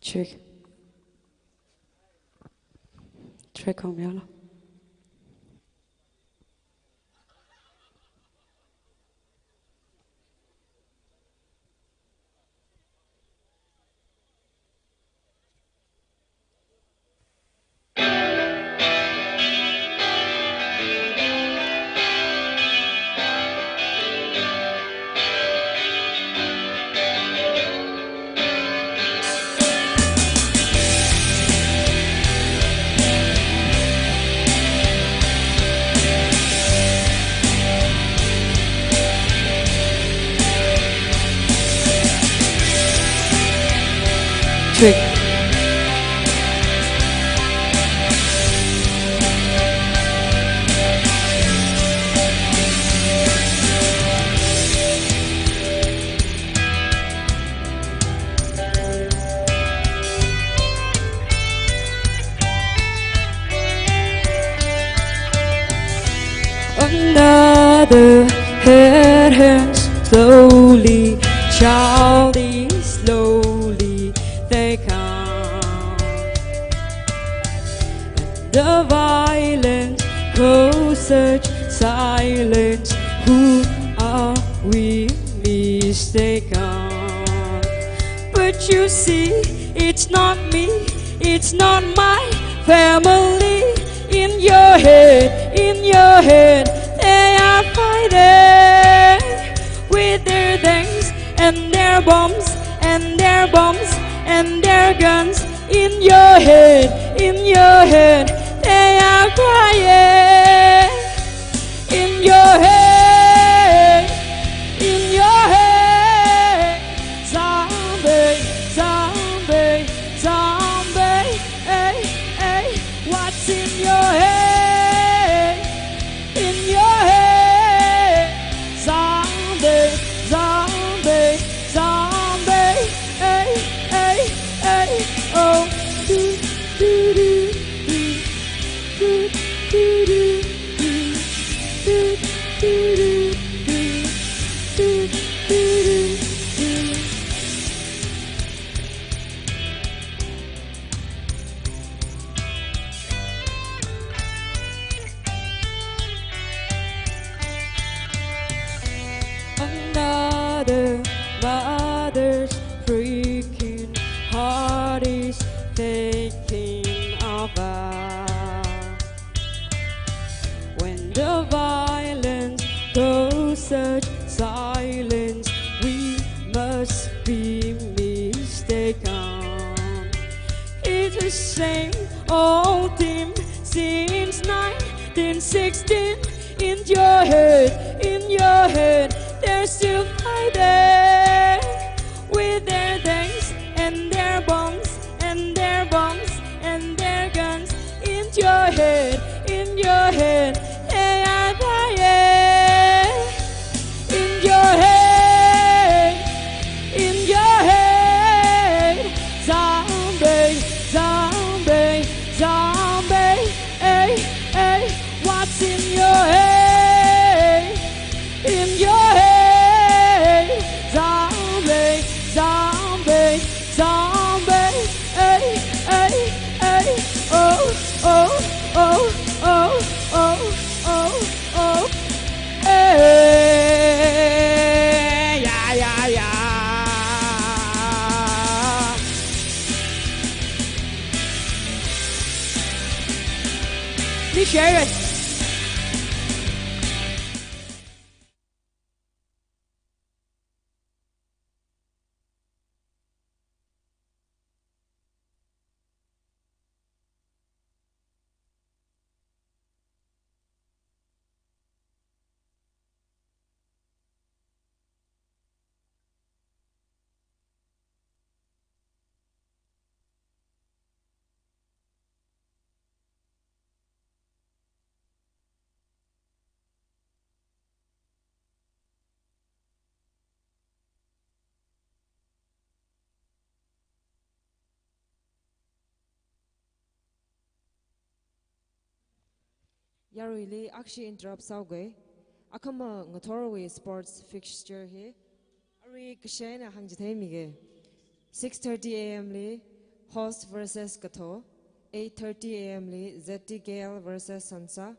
Check. Track khong mihaolu. Check. Hands slowly, child, slowly they come. And the violence causes such silence. Who are we mistaken? But you see, it's not me, it's not my family. In your head, in your head, they are fighting with their tanks and their bombs and their bombs and their guns. In your head, in your head, they are crying. In your head, in your head, zombie, zombie, zombie. Hey, hey, what's in your head? In your head, zombie, zombie, zombie. Hey, hey, hey, oh. Do, do, do, do. Another mother's freaking heart is taking over. When the violence causes such silence, we must be mistaken. It's the same old team since nineteen sixteen. In your head, in your head, they're still fighting with their tanks and their bombs and their bombs and their guns. In your head, in your head, they are dying. In your head, in your head, zombie, zombie, zombie. Hey, hey, what's in your head? In your head, zombie, zombie, zombie. Hey, hey, hey, oh, oh, oh, oh, oh, oh, oh. Hey, yeah, yeah, yeah. Please share it. Yaruili akshi interrupt sāuge. Akhama ngathorwui sports fixture hi. Arui kashaina hāngchitheimige. Six thirty A M li Host versus Katho, eight thirty A M li Z T K L versus Sansa.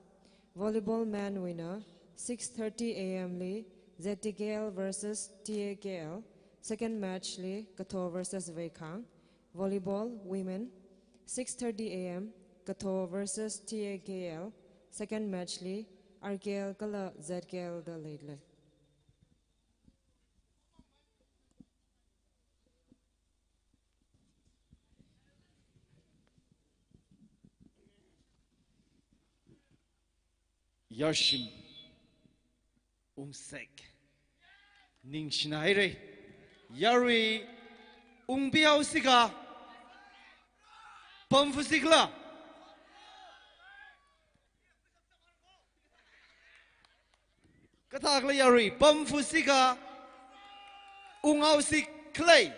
Volleyball men wuina six thirty A M li Z T K L versus T A K L. Second match li Katho versus Veikhang. Volleyball women, six thirty A M, Katho versus T A K L. Second match li R K L kala Z K L da leile. Yarshim ungsek. Ningshina haire. Yarui ungpihaosi ka. Pamfusi kala. Kathā khala yarui, pamfusi ka, unghaosi khala.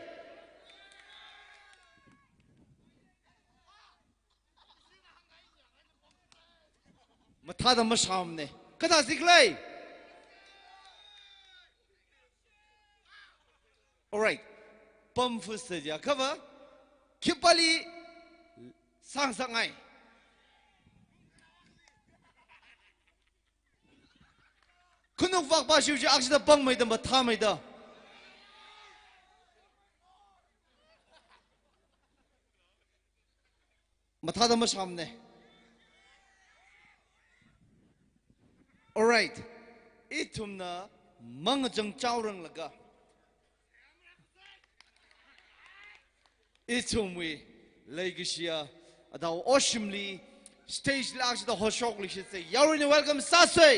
Mathāda mashāmane. Kathāsi khala. Alright. Pam fuste ja. Khava khipāli sāngasakngai? Khanuk vak pa shiu chi akshida pangmeida mathāmeida. Mathāda mashamne. Alright. Ithumna mangachang chaoranglaga, ithumwui leikashiya adao oshimli stage la akshida hoshokluishitse. Yaruina welcome sāse.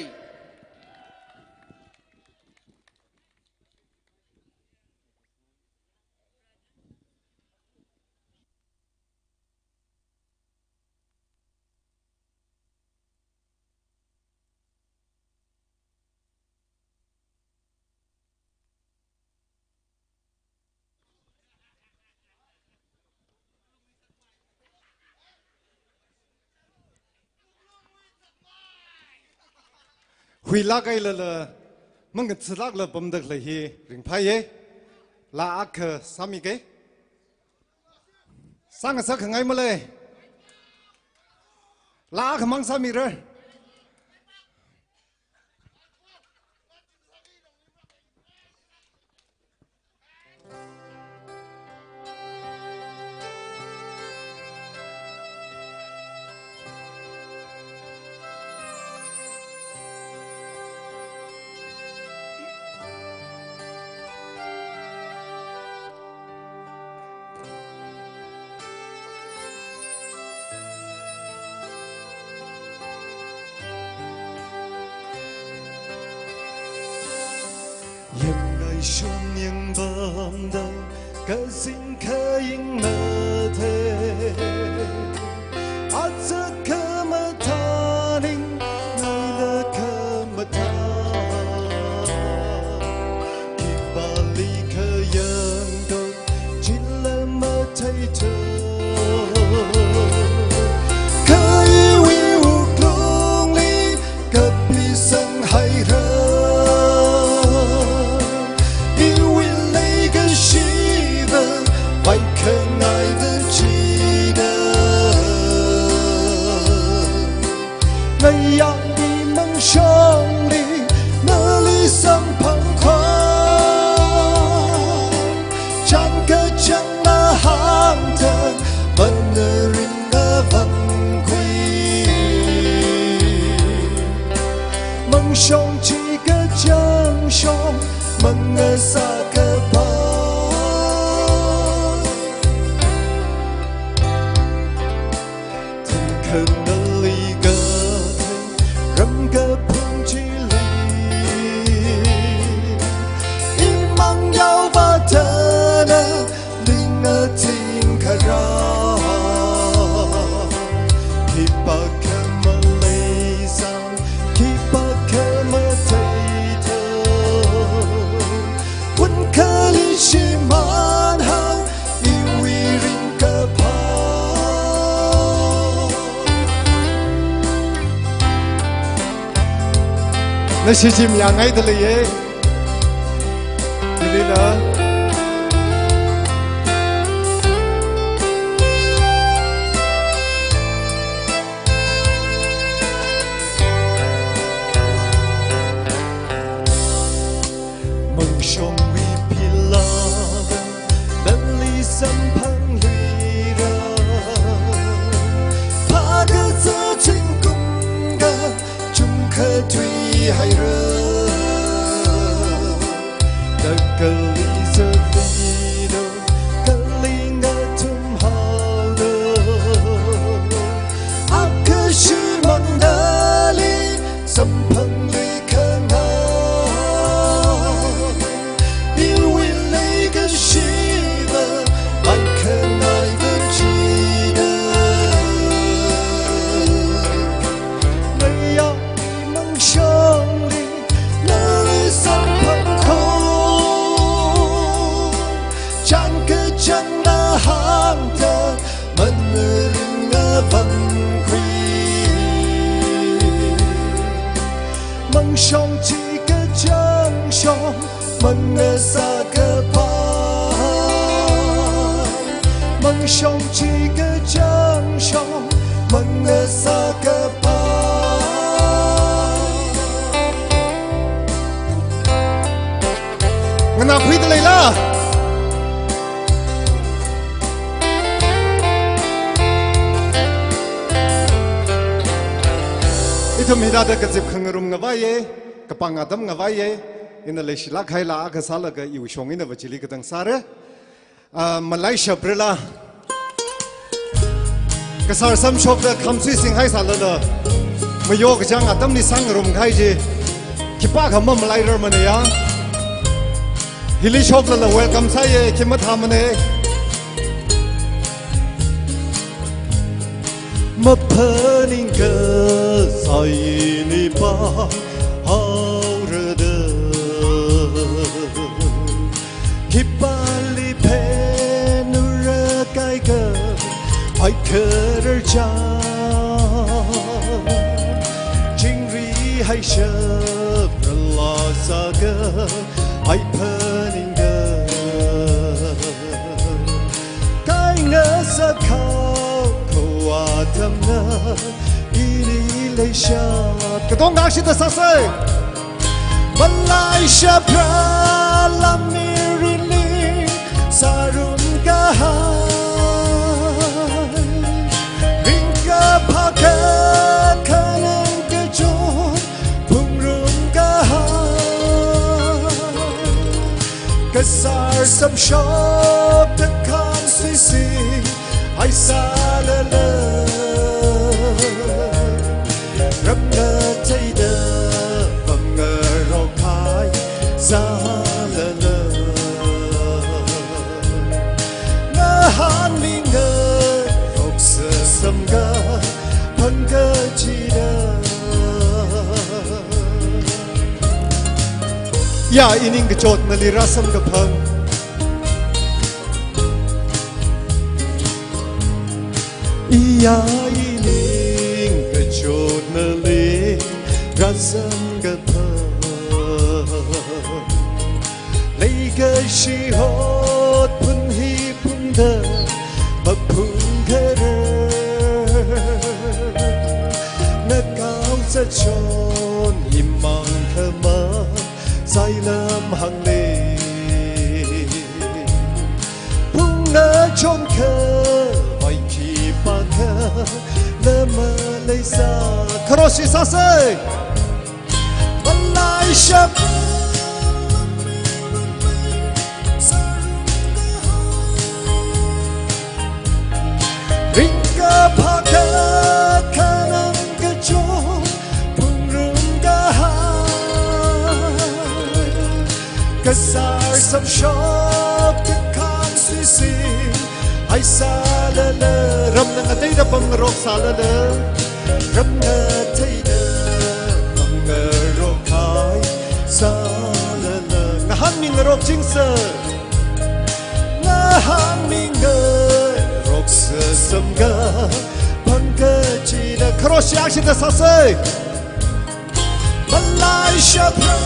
Huilak eilala, mangathālakla pamda khalei hi ringphāye. Laa akha sāmike. Sāngasak khangai malei. Laa akhamang sāmira. Yangkaishon yangpamda kazing khaying mathei, aja khamathā ning ngaila khamathā. Khipāli khayang do chila matheithu. Kha iwui wuklungli kapisang haira, iwui leikashiva vaikhangaida chida. Ngayā imangshongli nali samphang kho. Chān kachāng nahāngda manaring avāngkhui. Mangshong chi kachāng shong mangasā kapai. Thangkha nali kathei ramkaphung chili, imang yaovāda naling athing kharā. Khipākha maleisang, khipākha matheithu. Wunkhali shimānhaowa iwui ringkaphā. Nashi chim yangngaida leiye. Chilila. Mangshongwui philava nali samphangluira. Phākazā zingkum kachungkha thuihaira. Takali zali do, kali ngathumhaoda. Akha shimān nali samphangluikhangai. Iwui leikashiva vaikhangaida chida. Ngayā imangshongli nali samphang kho. Chān kachāng nahāngda manaring avāngkhui. Mangshong chi kachāng shong mangasā kapai. Shongchi kachang shong mangasā kapā. Nganākhuida leila? Ithum hithāda kazip khangarum ngavaiya, kapang atam ngavaiya, ina leishilāk haila akha sālaga iwui shong eina va chili katang sāra. Ah, malaishaprala. Kasār samshokta khamsui singhai sālala, mayo kachang atamli sāngarum kahai chi khipākha mamalairarmana ya. Hili shoklala welcome sāya, khi mathāmana. Maphaning kasā ini pāhaorada, khipāli phenura kaikha, ai kharar chang. Chingri haishap rala sākha, ai phaningda. Kai ngasā khao, kho atamna, ini leishap. Katongkha shida sāsa. Malaishaprala mirinli sārum kahai. Ringkaphā kakhanang kachot phungrum kahai. Kasār samshokta khamsui singhai sālala, ram ngateida pamngarok kahai sālala, ngahānmi ngaroksa samkaphang kachida. Ya, ining kachotnali rāsamkaphang. Ya, ining kachotnali rāsamkaphang. Leikashi hotphun hi phungda maphung kharar. Ngakao zachon himang khamang sailam hāngli. Phungna chon khavai khipākha na maleisā. Kharoshi sāsa. Malaishap. Ringkaphā kakhanang kachot phungrum kahai. Kasār samshokta khamsui singhai sālala, ram ngateida pamngarok sālala, ram ngateida pamngarok kahai sālala, ngahānmi ngarokchingsa. Ngahānmi ngaroksa samkaphang kachida. Kharoshi akshida sāsa. Malaishapra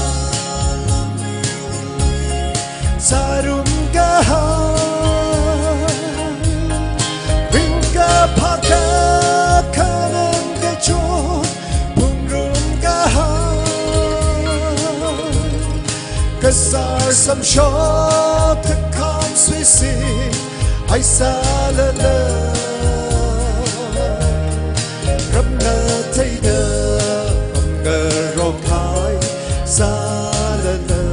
sārum kahai. Ringkaphā kakhanang kachot phungrum kahai. Kasār samshokta khamsui singhai sālala, ram ngateida pamngarok kahai sālala,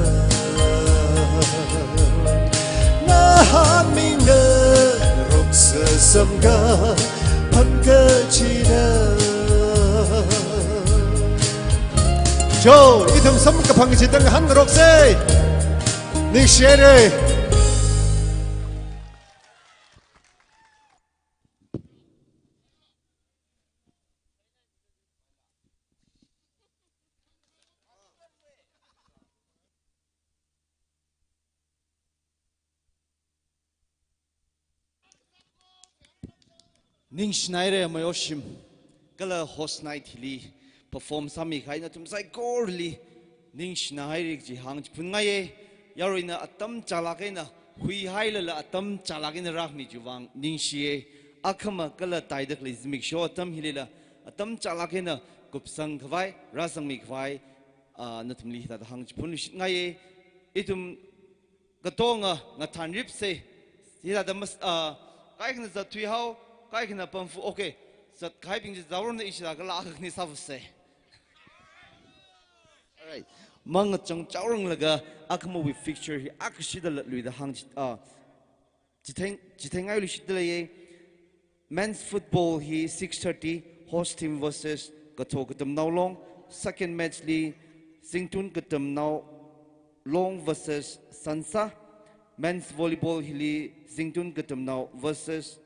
ngahānmi ngaroksa samkaphang kachida. Cho, ithum samkaphang chida ngahānngaroksa. Ningshihaira. Ningshinaira, mayoshim. Kala host night hili perform sāmikahai nathum saikorali ningshinahaira kaji hāngchiphunngaiya. Yaruina atam chālāk eina huihailala atam chālāk eina rākhami chiwui vang ningshiya. Akhama kala taida khalei zimiksho atam hilila atam chālāk eina kupsang khavai, rāzangmi khavai, ah, nathumli hithāda hāngchiphunluishitngaiya. Ithum katonga ngathanripsa. Hithāda mas, ah, kaikhana zatthuihao, kaikhana pamfu, okay. Zatkahaibing chi zaorana ishi da kala akha khani sāvasa. Alright. Mangachang chaoranglaga akhamawui picture hi akashida latluida hāng, ah, chitheng, chithengngailuishitda leiya. Men's football hi six thirty, host team versus Katho Katamnao Long. Second match li Zingtun Katamnao Long versus Sansa. Men's volleyball hili Zingtun Katamnao versus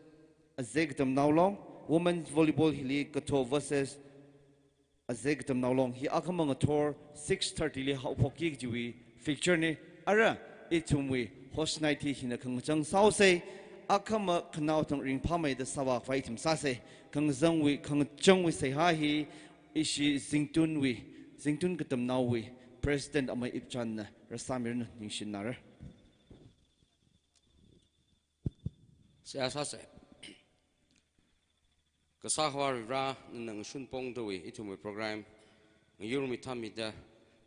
Azei Katamnao Long. Women's volleyball hili Katho versus Azei Katamnao Long. Hi akhama ngathor six thirty li haophokki kajiwui picture na. Ara, ithumwui host night hi hina khangachang sāhaosa. Akhama khanaothang ringphāmeida sāvā khavai ithum sāsa. Khangazangwui, khangachangwui seihā hi ishi Zingtunwui, Zingtun Katamnaowui President Amei Ipchanna rāsāmiranu, ningshinara. Seihā sāsa. Kasā Akhava Vare, nana ngashun pongdawui ithumwui program ngayurmida thanmida,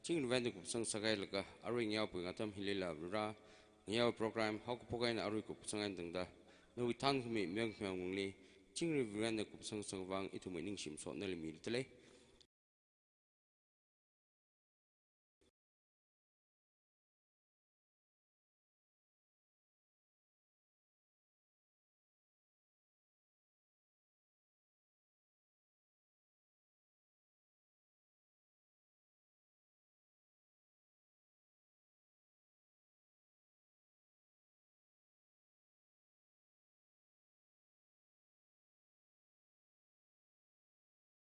chingri vāna kupsang sākahailaga arui ngayaopui atam hilila Vare, ngayao program haokaphok eina arui kupsang eina tangda, nawui thankhami mayonkhami lungli chingri vāna kupsang sākhavai vang ithumwui ningshi masot nali mida lei.